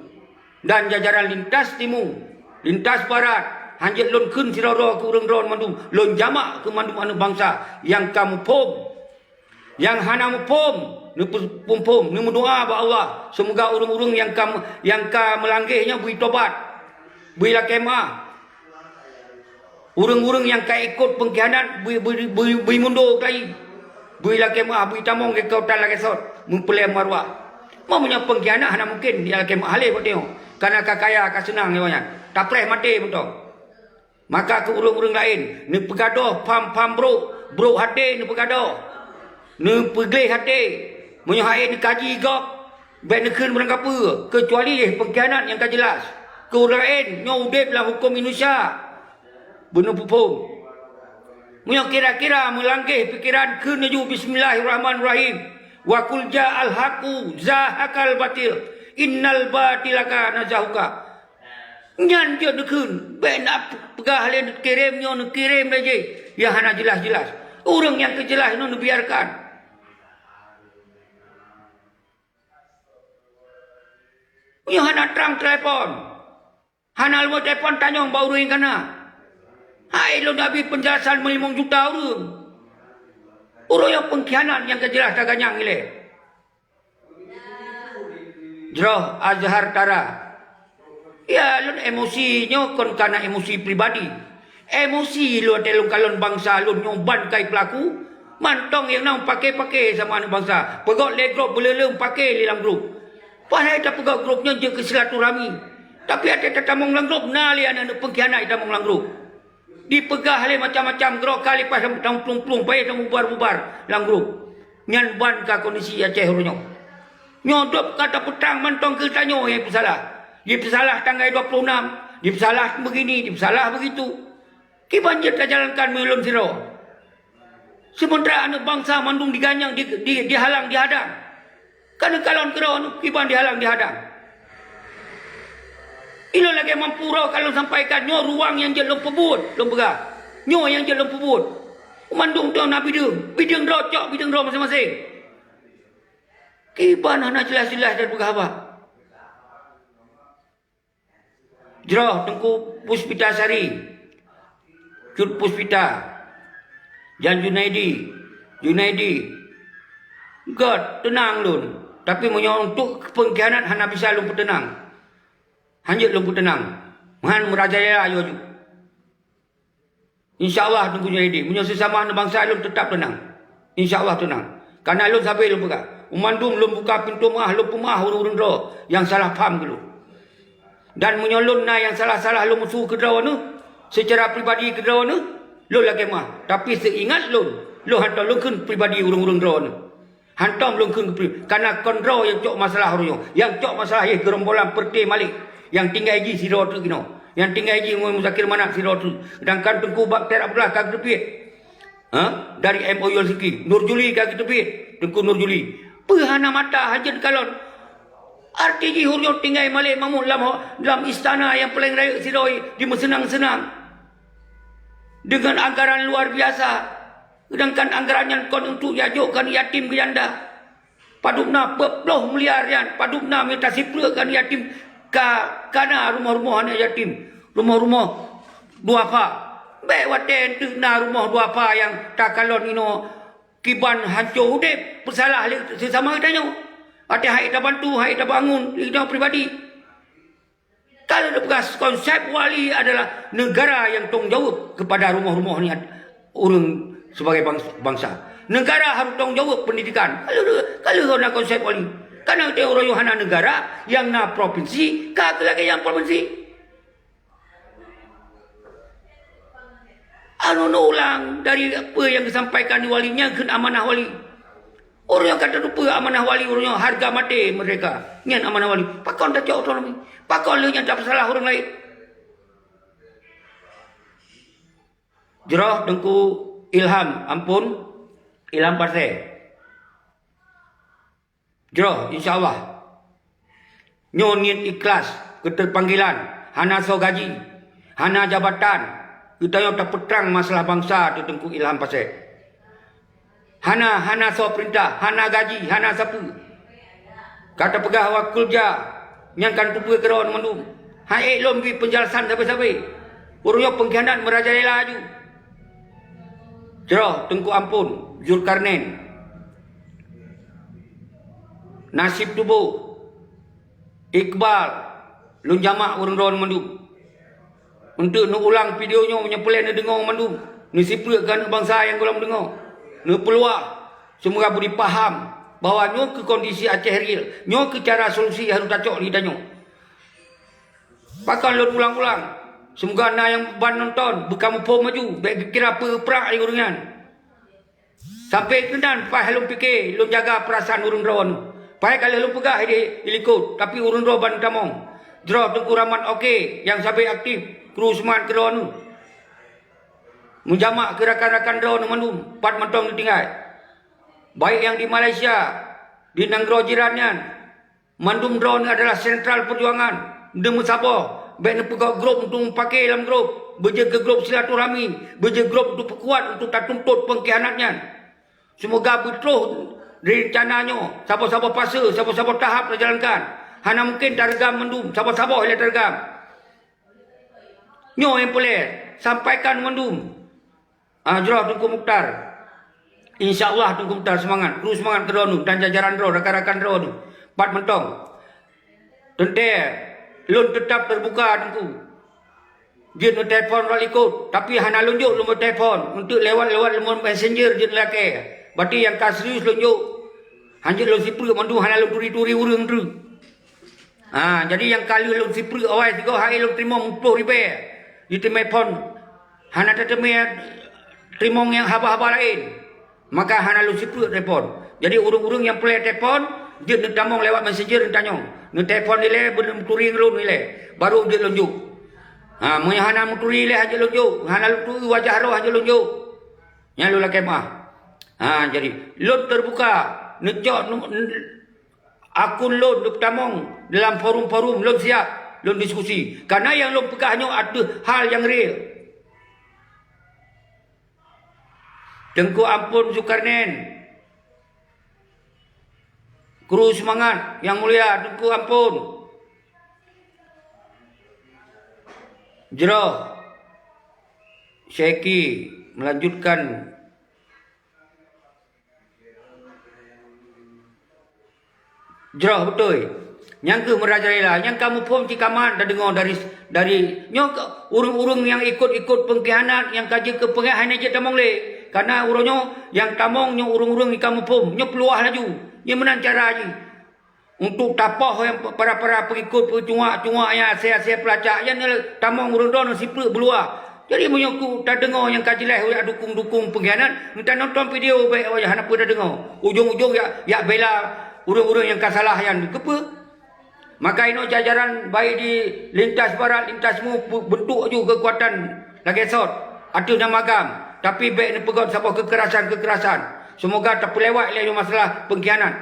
Dan jajaran lintas timu, lintas barat, hanjeuet lôn kheun sidroe-droe keu ureuëng droeneuh mandum, lôn jamak keu mandum aneuëk bansa nyang ka muphom. Nyang hana muphom, neupeuphom, neumeudoá bak Allah, seumoga ureuëng-ureuëng nyang ka, nyang ka meulanggeh nyoe bri tobat, bri lakée meuáh. Ureuëng-ureuëng nyang ka ikot peungkhianat bri, bri, bri, bri mundur keuhai. Bri lakée meuáh, bri tamong keu kota lagée sot, meupeulée maruah. Meunyoe peungkhianat hana mungken lakée meuáh lé watée nyoe, kareuna ka kaya, ka seunang nyoe nyan. Tapreh maté mantong. Maka keu ureuëng-ureuëng laén, neupeugadôh pham-pham brôk, brôk até neupeugadôh, neupeugleh até. Meunyoe hase neukaji gob, bék neukheun barangkapeue, keucuali peungkhianat nyang ka jeulaih. Keu ureuëng laén, nyoe udeb lam huköm Indonesia. Beuneupuphom. Meunyoe kira-kira meulanggeh pikeran, kheun laju, "Bismillahirrahmanirrahim. Wa qul ja'al haqqu zahaqal batil. Innal batila kana zahuqa." Nyan jeuet neukheun, bék na peugah lé neukirém nyoe, neukirém lé jéh, nyang hana jeulaih-jeulaih. Ureuëng nyang keu jeulaih nyoe neubiarkan. Nyoe hana trang telepon. Hana leumo telepon tanyong bak ureuëng nyang kana. Hai lôn abi peunjelasan meulimong juta ureuëng. Ureuëng nyang peungkhianat nyang keu jeulaih taganyang ilée. Jroh Azhar Tara. Ya, lôn emosi nyoe kon kana emosi pribadi. Emosi lôn watée lôn kalon bansa lôn nyoe ban kai peulaku, mantong nyang na pake-pake sama aneuëk bansa. Peugot lé grup beuleuleung pake lé lam grup. Padahai tapeugot grup nyoe jeuet keu silaturahmi. Tapi watée tatamong lam grup, na lé aneuëk-aneuëk peungkhianat tamong lam grup. Dipeugah lé macam-macam, keudroe ka leupah tam-, tamuplong-plong, payah tamububar-bubar lam grup. Nyan ban ka kondisi Aceh uroe nyoe. Nyoe dop ka tapeutrang mantong keu tanyoe nyang peusalah. Jipeusalah tanggai dua puluh enam, jipeusalah begini, jipeusalah begitu. Kiban jeuet tajalankan meulôn sidroe. Seumeuntara aneuëk bansa mandum diganyang, di, di, dihalang, dihadang. Ka neukalon keudroe kiban dihalang dihadang. Ilôn lagée mampu uroe ka lôn sampaikan, nyoe ruang nyang jeuet lôn peubuet, lôn peugah. Nyoe nyang jeuet lôn peubuet. Mandum droe na bideueng, bideueng droe cok, bideueng droe maséng-maséng. Kiban hana jeulaih-jeulaih dan peugah haba. Jroh Teungku Puspita Sari, Cut Puspita, dan Junaidi, Junaidi, göt teunang lôn. Tapi meunyoe untuk peungkhianat hana bisa lôn peuteunang. Hanjeuet lôn peuteunang. Meuhan meurajalela laju. Insya Allah Teungku Junaidi, meunyoe seusama aneuëk bansa lôn teutap teunang. Insya Allah teunang. Kareuna lôn sabe lôn peugah, meumandum lôn buka pintoe meuáh, lôn peumeuáh ureuëng-ureuëng droe nyang salah paham keu lôn. Dan meunyoe lôn na nyang salah-salah lôn meusu keu droeneuh, seucara pribadi keu droeneuh, lôn lakée meuáh. Tapi seuingat lôn, lôn hantom lôn kheun pribadi ureuëng-ureuëng droeneuh. Hantom lôn kheun keupeue, kareuna kon droe nyang cok masalah uroe nyoe. Nyang cok masalah yeh geurombolan Peureute Malek nyang tinggai jih sidroe teuk inoe. Nyang tinggai jih Muzakir Manaf sidroe teuk. Seudangkan Teungku Baktiar Abdullah ka geuteubiet, ha? Dari M O U Helsinki. Nur Juli ka geuteubiet, Teungku Nur Juli. Peue hana mata hanjeuet kalon. Arti jih uroe nyoe tinggai Malek Mahmud lam ho-, lam istana nyang paleng rayeuk sidroe dimeuseunang-seunang. Deungon anggaran luar biasa. Seudangkan anggaran nyan kon untuk jijok keu yatim geunyanda. Padub na peuet ploh miliar nyan, padub na mita sipleuek keu yatim ka, ka na rumoh-rumoh aneuk yatim, rumoh-rumoh duafa. Bék watée enteuk na rumoh duafa nyang takalon inoe kiban hanco udeb, peusalah lé seusama geutanyoe. Watée hai tabantu, hai tabangun lé geutanyoe pribadi. Kalau dipeugah konsep wali adalah negara yang tanggung jawab kepada rumoh-rumoh ni ureuëng sebagai bangs-, bangsa. Negara harus tanggung jawab pendidikan. Kalau, kalau na konsep wali, karena teuh uroe nyoe hana negara, yang na provinsi, ka keu lagée nyang provinsi. Anu ulang dari apa yang disampaikan di wali nyan kheun amanah wali. Ureuëng nyang ka tateupeue amanah wali, ureuëng nyang harga maté merdeka. Nyan amanah wali. Pakon tacok otonomi? Pakon lheueh nyan tapeusalah ureuëng laén? Jroh Teungku Ilham Amphon, Ilham Pasé. Jroh, insya Allah. Nyoe niet ikhlas, keu teupanggilan, hana soe gaji, hana jabatan, geutanyoe tapeutrang masalah bansa teuh Teungku Ilham Pasé. Hana, hana soe peurintah, hana gaji, hana sapeue. Ka tapeugah awak keureuja nyang ka neuteupeue keudroe mandum. Han ék lôn bri peunjelasan sabe-sabe. Ureuëng nyoe peungkhianat meurajalela laju. Jroh Teungku Amphon, Zulkarnain. Nasib tuboh. Iqbal, lôn jamak ureuëng droeneuh mandum. Untuk neuulang video nyoe meunyoe peureulée neudeungoe mandum, neusipeureuk keu aneuëk bansa nyang gohlom deungoe. Neupeuluah, seumoga beudôh paham bahwa nyoe keuh kondisi Aceh real, nyoe keuh cara solusi nyang harôh tacok di tanyoe. Pakon lôn ulang-ulang, seumoga na nyang ban nonton beukamuphom maju, bék geukira peue prak di ureuëng nyan. Sampoe keunan paih lôn pike, lôn jaga peurasaan ureuëng droeneuh. Paih ka lheueh lôn peugah di, di likot, tapi ureuëng droe ban tamong. Jroh Teungku Rahmat oke, nyang sabe aktif, kru seumangat keu droeneuh. Meujamak keu rakan-rakan droeneuh mandum, pat mantong neutinggai. Baik nyang di Malaysia, di nanggroe jiran nyan, mandum droeneuh adalah sentral peujuangan. Neumeusaboh, bék neupeugot grup untuk mupake lam grup. Beujeuet keu grup silaturahmi, beujeuet grup untuk peukuat untuk tatuntot peungkhianat nyan. Seumoga beutroh reuncana nyoe, saboh-saboh fase, saboh-saboh tahap tajalankan. Hana mungken tareugam mandum, saboh-saboh ilée tareugam. Nyoe nyang peureulée, sampaikan mandum. Ah, jroh Teungku Mukhtar. Insya Allah Teungku Mukhtar seumangat. Kru seumangat keu droeneuh dan jajaran droe, rakan-rakan droeneuh. Pat mantong. Teuntée, lôn teutab teubuka Teungku. Jeuet neutelepon lom likot, tapi hana lôn jok lôn meutelepon. Untuk lewat-lewat lôn messenger jeuet lakée. Berarti nyang ka serius lôn jok. Hanjeuet lôn sipeureuk mandum hana lôn turi-turi ureuëng treuk. Ha, jadi nyang ka lheueh lôn sipeureuk awai sigoe hai lôn teurimong muplôh ribée. Jiteumé phon hana teuteumé teurimong nyang haba-haba laén. Maka hana lôn sipeureuk telepon. Jadi ureuëng-ureuëng nyang peureulée telepon, jeuet neutamong lewat messenger neutanyong. Neutelepon ilée, beuneumeuturi lôn ilée. Baru jeuet lôn jok. Ha, meunyoe hana meuturi ilée hanjeuet lôn jok. Hana lôn turi wajah droe hanjeuet lôn jok. Nyan lôn lakée meuah. Ha, jadi lôn teubuka, neucok nu-, akun lôn neupeutamong dalam forum-forum, lôn siap lôn diskusi. Karena nyang lôn peugah nyoe ateueh hal nyang real. Teungku Amphon Zulkarnain, kru seumangat nyang mulia Teungku Amphon. Jroh Syeki melanjutkan. Jroh beutôi. Nyang keuh meurajalela, nyang ka muphom cit ka mat tadeungoe dari, dari nyoe keuh ureuëng-ureuëng nyang ikot-ikot peungkhianat nyang ka jeuet keu peungéh hana jeuet tamong lé. Karena uroe nyoe nyang tamong nyoe ureuëng-ureuëng nyang ka muphom, nyoe peuluwah laju. Nyoe meunan cara jih. Untuk tapoh nyang para-para peungikot peucuak-cuak nyang asée-asée peulacak, nyan tamong ureuëng droeneuh sipeureuk beuluwa. Jadi meunyoe ku tadeungoe nyang ka jeulaih jak dukong-dukong peungkhianat, meutanonton video bék wajah hana peue tadeungoe. Ujong-ujong jak, jak bela ureuëng-ureuëng nyang ka salah nyan. Keupeue? Maka inoe jajaran baik di lintas barat, lintas mu, pu-, bentuk ju keukuatan lagée sot ateueh nama GAM, tapi bék neupeugot saboh keukerasan-keukerasan. Seumoga tapeulewat lé nyoe masalah peungkhianat.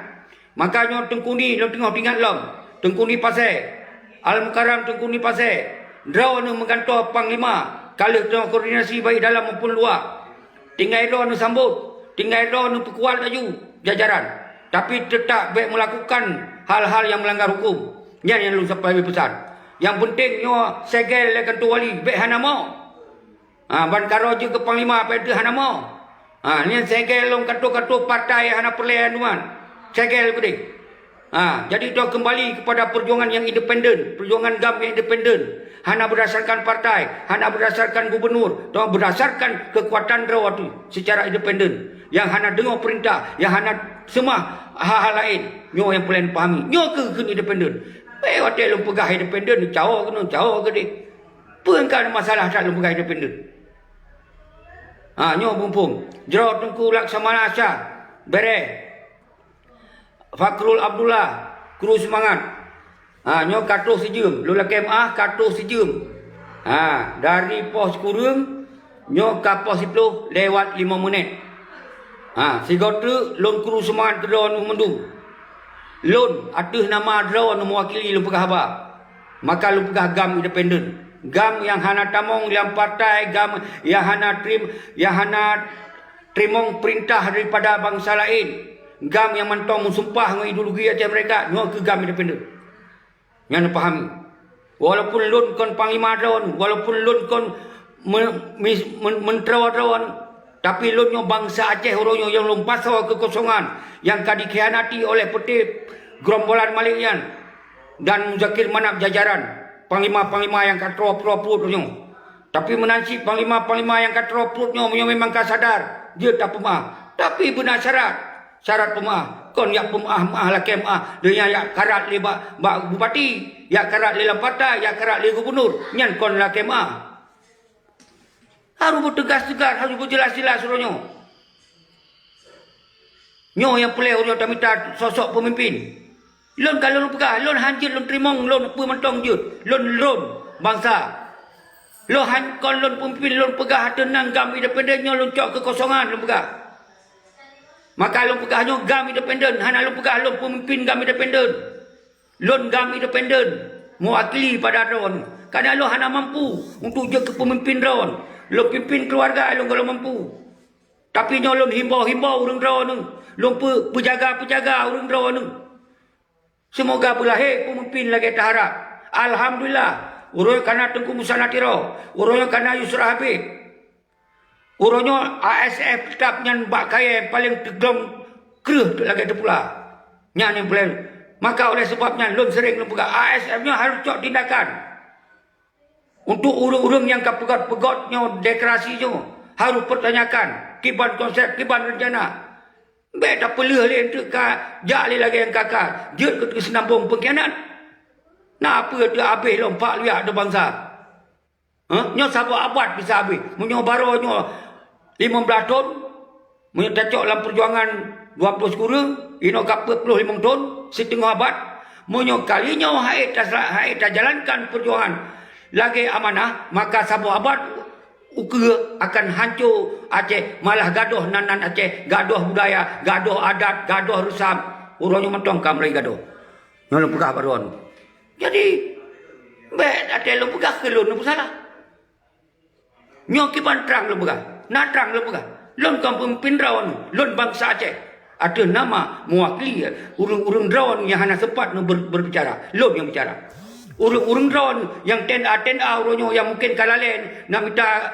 Maka nyoe Teungku Ni lôn teungoh teuingat lom, Teungku Ni Pasé, Al-Mukarram Teungku Ni Pasé, droeneuh meugantoe panglima, ka lheueh teungoh koordinasi baik dalam maupun luwa. Tinggai droeneuh sambot, tinggai droeneuh peukuat laju jajaran, tapi teutap bék meulakukan hal-hal nyang meulanggar huköm. Nyan nyang lôn sampaikan peusan. Nyang peunteng nyoe segel lé kantô wali, bék hana mo. Ha, ban karoe jeuet keu panglima, bék teuh hana mo. Ha, nyan segel lom kantô-kantô partai hana peureulée nuan. Segel keudeh. Ha, jadi toh kembali kepada perjuangan yang independen, perjuangan GAM yang independen. Hana berdasarkan partai, hana berdasarkan gubernur, toh berdasarkan kekuatan droe tu secara independen. Yang hana deungoe perintah, yang hana seumah hal-hal laén. Nyoe nyang peureulée pahami. Nyoe keuh kheun independen. Bék watée lôn peugah independen, cawoe keunoe, cawoe keudeh. Peue nyang ka masalah that lôn peugah independen? Ha, nyoe muphom. Jroh Teungku Laksamana Syah, Bereh. Fakrul Abdullah, kru seumangat. Ha, nyoe ka troh sijeuem, lôn lakée meuah ka troh sijeuem. Ha, dari poh sikureueng Nyoe ka poh siploh lewat lima menit. Ha, sigoe treuk lôn kru seumangat keu droeneuh mandum. Lôn ateueh nama droeneuh meuwakili lôn peugah haba. Maka lôn peugah GAM independen. GAM nyang hana tamong lam partai, GAM nyang hana trim-, nyang hana teurimong peurintah daripada bansa laén. GAM nyang mantong meusumpah ngon ideologi Aceh Merdeka, nyoe keuh GAM independen. Nyan pahami. Walaupun lôn kon panglima droeneuh, walaupun lôn kon me-, mis-, men-, meuntroe droeneuh, tapi lôn nyoe bansa Aceh uroe nyoe nyang lôn pasoe keukosongan nyang ka dikhianati oleh peuté gerombolan malék nyan dan Muzakir Manaf jajaran panglima-panglima nyang ka troe-troe pruet nyoe. Tapi meunan cit panglima-panglima nyang ka troe pruet nyoe, meunyoe memang ka sadar, jeuet tapeumeu'ah. Tapi beuna syarat. Syarat peumeu'ah. Kon jak peumeu'ah-meu'ah lakée meu'ah. Donya jak karat lé bak, bak bupati, jak karat lé lam partai, jak karat lé gubunur. Nyan kon lakée meu'ah. Harôh beuteugas-teugas, harôh beujeulaih-jeulaih sidroe nyoe. Nyoe nyang peureulée uroe nyoe tamita sosok peumimpén. Lôn ka lôn peugah, lôn hanjeuet lôn teurimong lôn peue mantong jeuet. Lôn, lôn bansa. Lôn han-, kon lôn peumimpén, lôn peugah ateueh nan GAM independen nyoe lôn cok keukosongan lôn peugah. Maka lôn peugah nyoe GAM independen, hana lôn peugah lôn peumimpén GAM independen. Lôn GAM independen, meuwakili pada droeneuh. Karena lôn hana mampu untuk jeuet keu peumimpén droeneuh. Lôn pimpén keuluwarga lôn gohlom mampu. Tapi nyoe lôn himbau-himbau ureuëng droeneuh, lôn peu-, peujaga-peujaga ureuëng droeneuh. Seumoga beulahé peumimpén lagée taharab. Alhamdulillah, uroe nyoe kana Teungku Musa Natiro, uroe nyoe kana Yusra Habib. Uroe nyoe A S F teutap nyan bak kayée paleng teuglom kreueh lagée teupula. Nyan nyang peureulée. Maka oleh sebab nyan lôn seuréng lôn peugah, A S F nyoe harôh cok tindakan. Untuk ureuëng-ureuëng nyang ka peugöt-peugöt nyoe deklarasi nyoe, harôh peutanyakan kiban konsep, kiban reuncana. Bék tapeuleueh lé eunteuk ka jak lé lagée nyang ka-ka jeuet keu teuseunambong peungkhianat. Na peue teuhabéh lom pak luyak ateueh bansa? Hah? Nyoe saboh abad bisa habéh. Meunyoe baroe nyoe limong blaih thon, meunyoe tacok lam peujuangan dua ploh sikureueng, inoe ka peuet ploh limong thon, siteungoh abad. Meunyoe kali nyoe hase ta-, hase tajalankan peujuangan lagée amanah, maka saboh abad ukeue akan hanco Aceh, malah gadôh nan-nan Aceh, gadôh budaya, gadôh adat, gadôh reusam. Uroe nyoe mantong ka mulai gadôh. Nyoe lôn peugah bak droeneuh. Jadi, bék até lôn peugah keu lôn peusalah. Nyoe kiban trang lôn peugah, na trang lôn peugah. Lôn kon peumimpén droeneuh, lôn bansa Aceh. Ateueh nama meuwakili ureuëng-ureuëng droeneuh nyang hana sempat neu ber-, berbicara. Lôn nyang bicara. Ureuëng-ureuëng droeneuh nyang ten a ten a uroe nyoe nyang mungken ka lalée na mita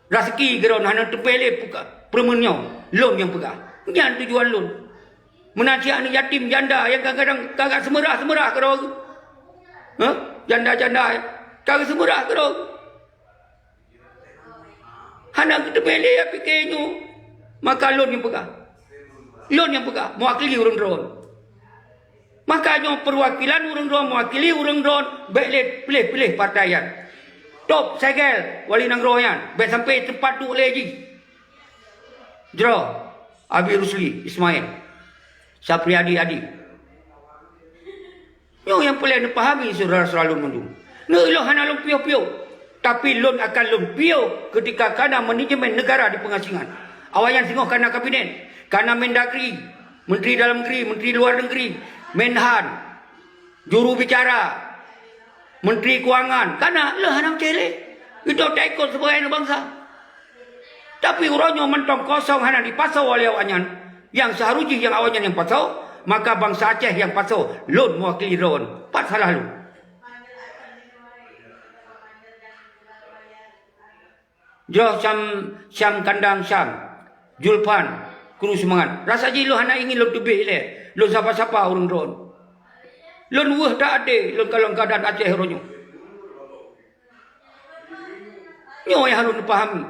raseuki keu droeneuh hana teupée lé puka-, peureumeun nyoe. Lôn nyang peugah. Nyan tujuan lôn. Meunan cit aneuëk yatim janda nyang kadang-kadang ka geuseumurah-seumurah keudroe. Hah? Janda-janda ka geuseumurah keudroe. Hana geuteupée lé ya pike nyoe. Maka lôn nyang peugah. Lôn nyang peugah, meuwakili ureuëng droeneuh. Maka nyoe peuwakilan ureuëng droeneuh, meuwakili ureuëng droeneuh, bék lé piléh-piléh partai nyan. Top segel wali nanggroe nyan, bék sampai teumpat duek lé jih. Jroh, Abi Rusli Ismail, Sapriadi Adi. Nyoe nyang peureulée neupahami syedara-syedara lôn mandum. Nyoe lôn hana lôn piôh-piôh, tapi lôn akan lôn piôh keutika kana manajemen neugara di peungasingan. Awaknyan singoh kana kabinet, kana Mendagri, Menteri Dalam Negeri, Menteri Luar Negeri, Menhan, juru bicara, Menteri Keuangan, kana lôn hana meucéh lé. Itu taikot sebagai aneuk bansa. Tapi uroe nyoe mantong kosong hana dipasoe lé awaknyan, nyang seuharus jih nyang awaknyan nyang pasoe, maka bansa Aceh nyang pasoe, lôn meuwakili droeneuh. Pat salah lôn? Jroh Syam, Syam kandang Syam, Julfan, kru seumangat. Rasa jih lôn hana ingin lôn teubiet ilée, lôn sapa-sapa ureuëng droeneuh. Lôn weueh that até lôn kalon keuadaan Aceh uroe nyoe. Nyoe nyang harôh neupahami.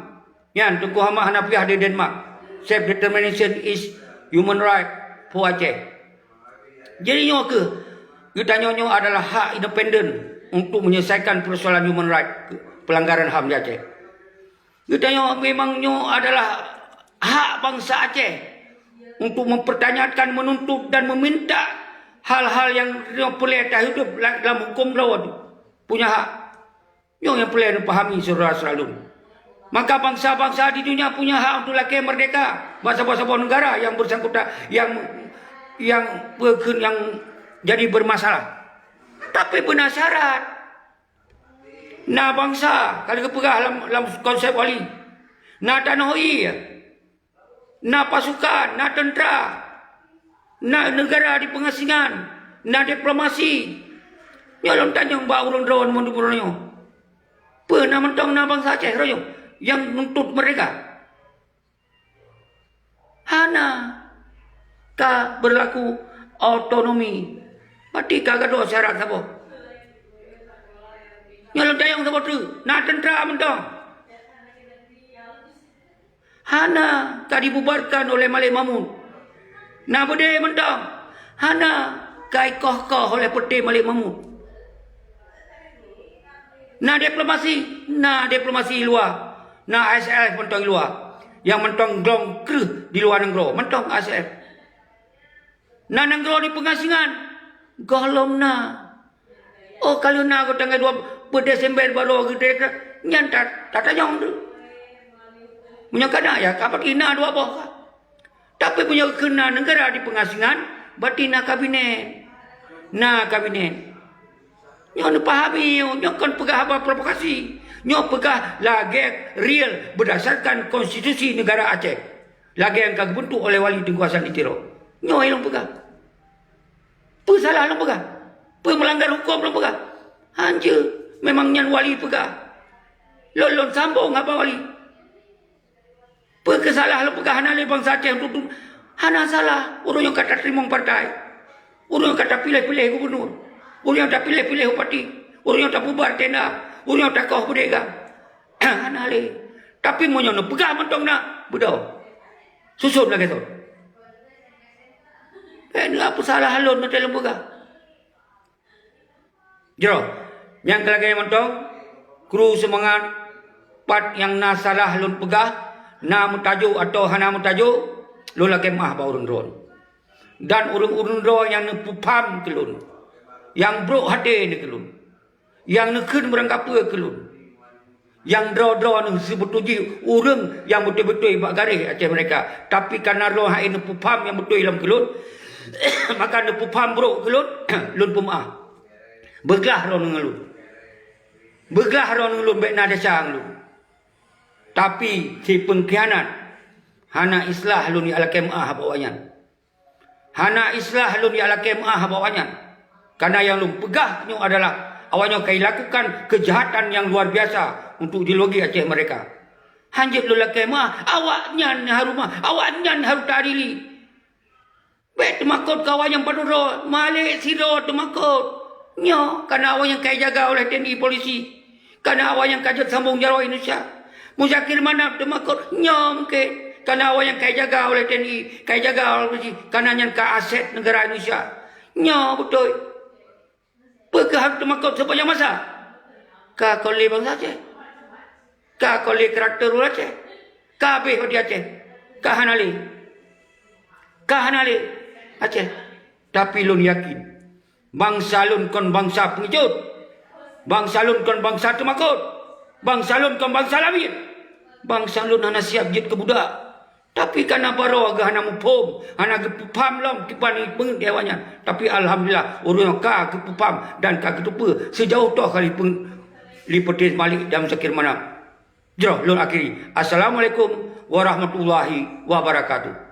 Nyan Teungku Ahmad Hanafiah di Denmark. Self determination is human right for Aceh. Jadi nyoe keuh, geutanyoe nyoe adalah hak independen untuk menyelesaikan persoalan human right, pelanggaran HAM di Aceh. Geutanyoe memang nyoe adalah hak bansa Aceh untuk mempertanyakan, menuntut dan meminta hal-hal nyang nyoe peureulée tahidup la-, lam huköm droe punya hak. Nyoe nyang peureulée neupahami syedara-syedara lôn. Maka bangsa-bangsa di dunia punya hak untuk lakée merdeka bak saboh-saboh negara yang bersangkutan, yang, yang peukheun yang jadi bermasalah. Tapi beuna syarat. Na bangsa, ka lheueh geupeugah lam, lam konsep Wali. Na tanoh ie. Na pasukan, na teuntra, na neugara di peungasingan, na diplomasi. Nyoe lôn tanyong bak ureuëng droe nyoe, peue na mantong na bangsa Aceh royong nyang nuntut merdeka? Hana ka beurlaku otonomi. Berarti ka gadôh syarat saboh. Nyoe lôn tanyong saboh teuk, na teuntra mantong? Hana ka dibubarkan oleh Malik Mahmud. Na beudé mantong? Hana ka ikoh-koh oleh peuté Malik Mahmud. Na diplomasi, na diplomasi luwa, na I S F mantong luwa. Nyang mantong glong kreueh di luwa nanggroe, mantong I S F. Na nanggroe di peungasingan, gohlom na. Oh, ka lheueh na geutangai dua peuet Desember baru geudek, nyan ta-, tatanyong tu. Meunyoe ka na, ya, ka berarti na dua boh ka. Tapi meunyoe keu na neugara di peungasingan, berarti na kabinet. Na kabinet. Nyoe neupahami, nyoe kon peugah haba provokasi. Nyoe peugah lagée real berdasarkan konstitusi negara Aceh. Lagée nyang ka geubentuk oleh Wali Teungku Hasan di Tiro. Nyoe lôn peugah. Peue salah lôn peugah? Peue meulanggar huköm lôn peugah? Hanjeuet, memang nyan Wali peugah. Lôn, lôn sambong haba Wali. Peue keusalah lôn peugah hana lé bansa Aceh untuk tu-, hana salah. Ureuëng nyang ka tateurimong partai, ureuëng nyang ka tapiléh-piléh gubunur, ureuëng nyang tapiléh-piléh bupati, ureuëng nyang tabubar tenda, ureuëng nyang takoh beudega. Hana lé. Tapi meunyoe neupeugah mantong na, beudôh. Suson lagée thon. Eh, neupeue salah lôn, neuteuk lôn peugah. Jroh, nyang keu lagée mantong, kru seumangat, pat nyang na salah lôn peugah, na meutajok atawa hana meutajok, lôn lakée meuáh bak ureuëng droe. Dan ureuëng-ureuëng droe nyang neupeupham keu lôn, nyang brok até keu lôn, nyang neukheun meurangkapeue keu lôn. Nyang droe-droe nyoe seubeutôi jih ureuëng nyang beutôi-beutôi bak garéh Aceh Merdeka. Tapi kareuna droe hai neupeupham nyang beutôi lom keu lôn, maka neupeupham brok keu lôn, lôn peumeuáh. Beuglah droe ngon lôn. Beuglah droe ngon lôn bék na desya ngon lôn. Tapi si peungkhianat hana islah lôn jak lakée meuáh bak awaknyan. Hana islah lôn jak lakée meuáh bak awaknyan. Kareuna nyang lôn peugah nyoe adalah awaknyan ka jilakukan keujahatan nyang luar biasa untuk ideologi Aceh Merdeka. Hanjeuet lôn lakée meuáh, awaknyan harôh meuáh, awaknyan harôh teuadili. Bék teumakot keu awaknyan padub droe, malée sidroe teumakot. Nyoe kareuna awaknyan ka jijaga oleh T N I polisi. Kareuna awaknyan ka jeuet sambong jaroe Indonesia. Muzakir Manaf teumakot nyoe mungken kareuna awaknyan ka jijaga oleh T N I, ka jijaga oleh polisi, kareuna nyan ka aset neugara Indonesia. Nyoe beutôi. Peu kheueh harôh teumakot sipanjang masa? Ka kon lé bansa Aceh. Ka kon lé karakter ureuëng Aceh. Ka habéh bak Aceh. Ka hana lé. Ka hana lé Aceh. Tapi lôn yakin, bansa lôn kon bansa peungeujot. Bansa lôn kon bansa teumakot. Bansa lôn kon bansa labiet. Bansa lôn hana siab jeuet keu budak. Tapi kareuna baroe geuh hana muphom, hana geupeupham lom kiban peungeuet awaknyan. Tapi alhamdulillah, ureuëng ka geupeupham dan ka geuteupeue seujaoh toh ka lipeu-, lipeutéh Malik dan Muzakir Manaf. Jroh lôn akhiri. Assalamualaikum warahmatullahi wabarakatuh.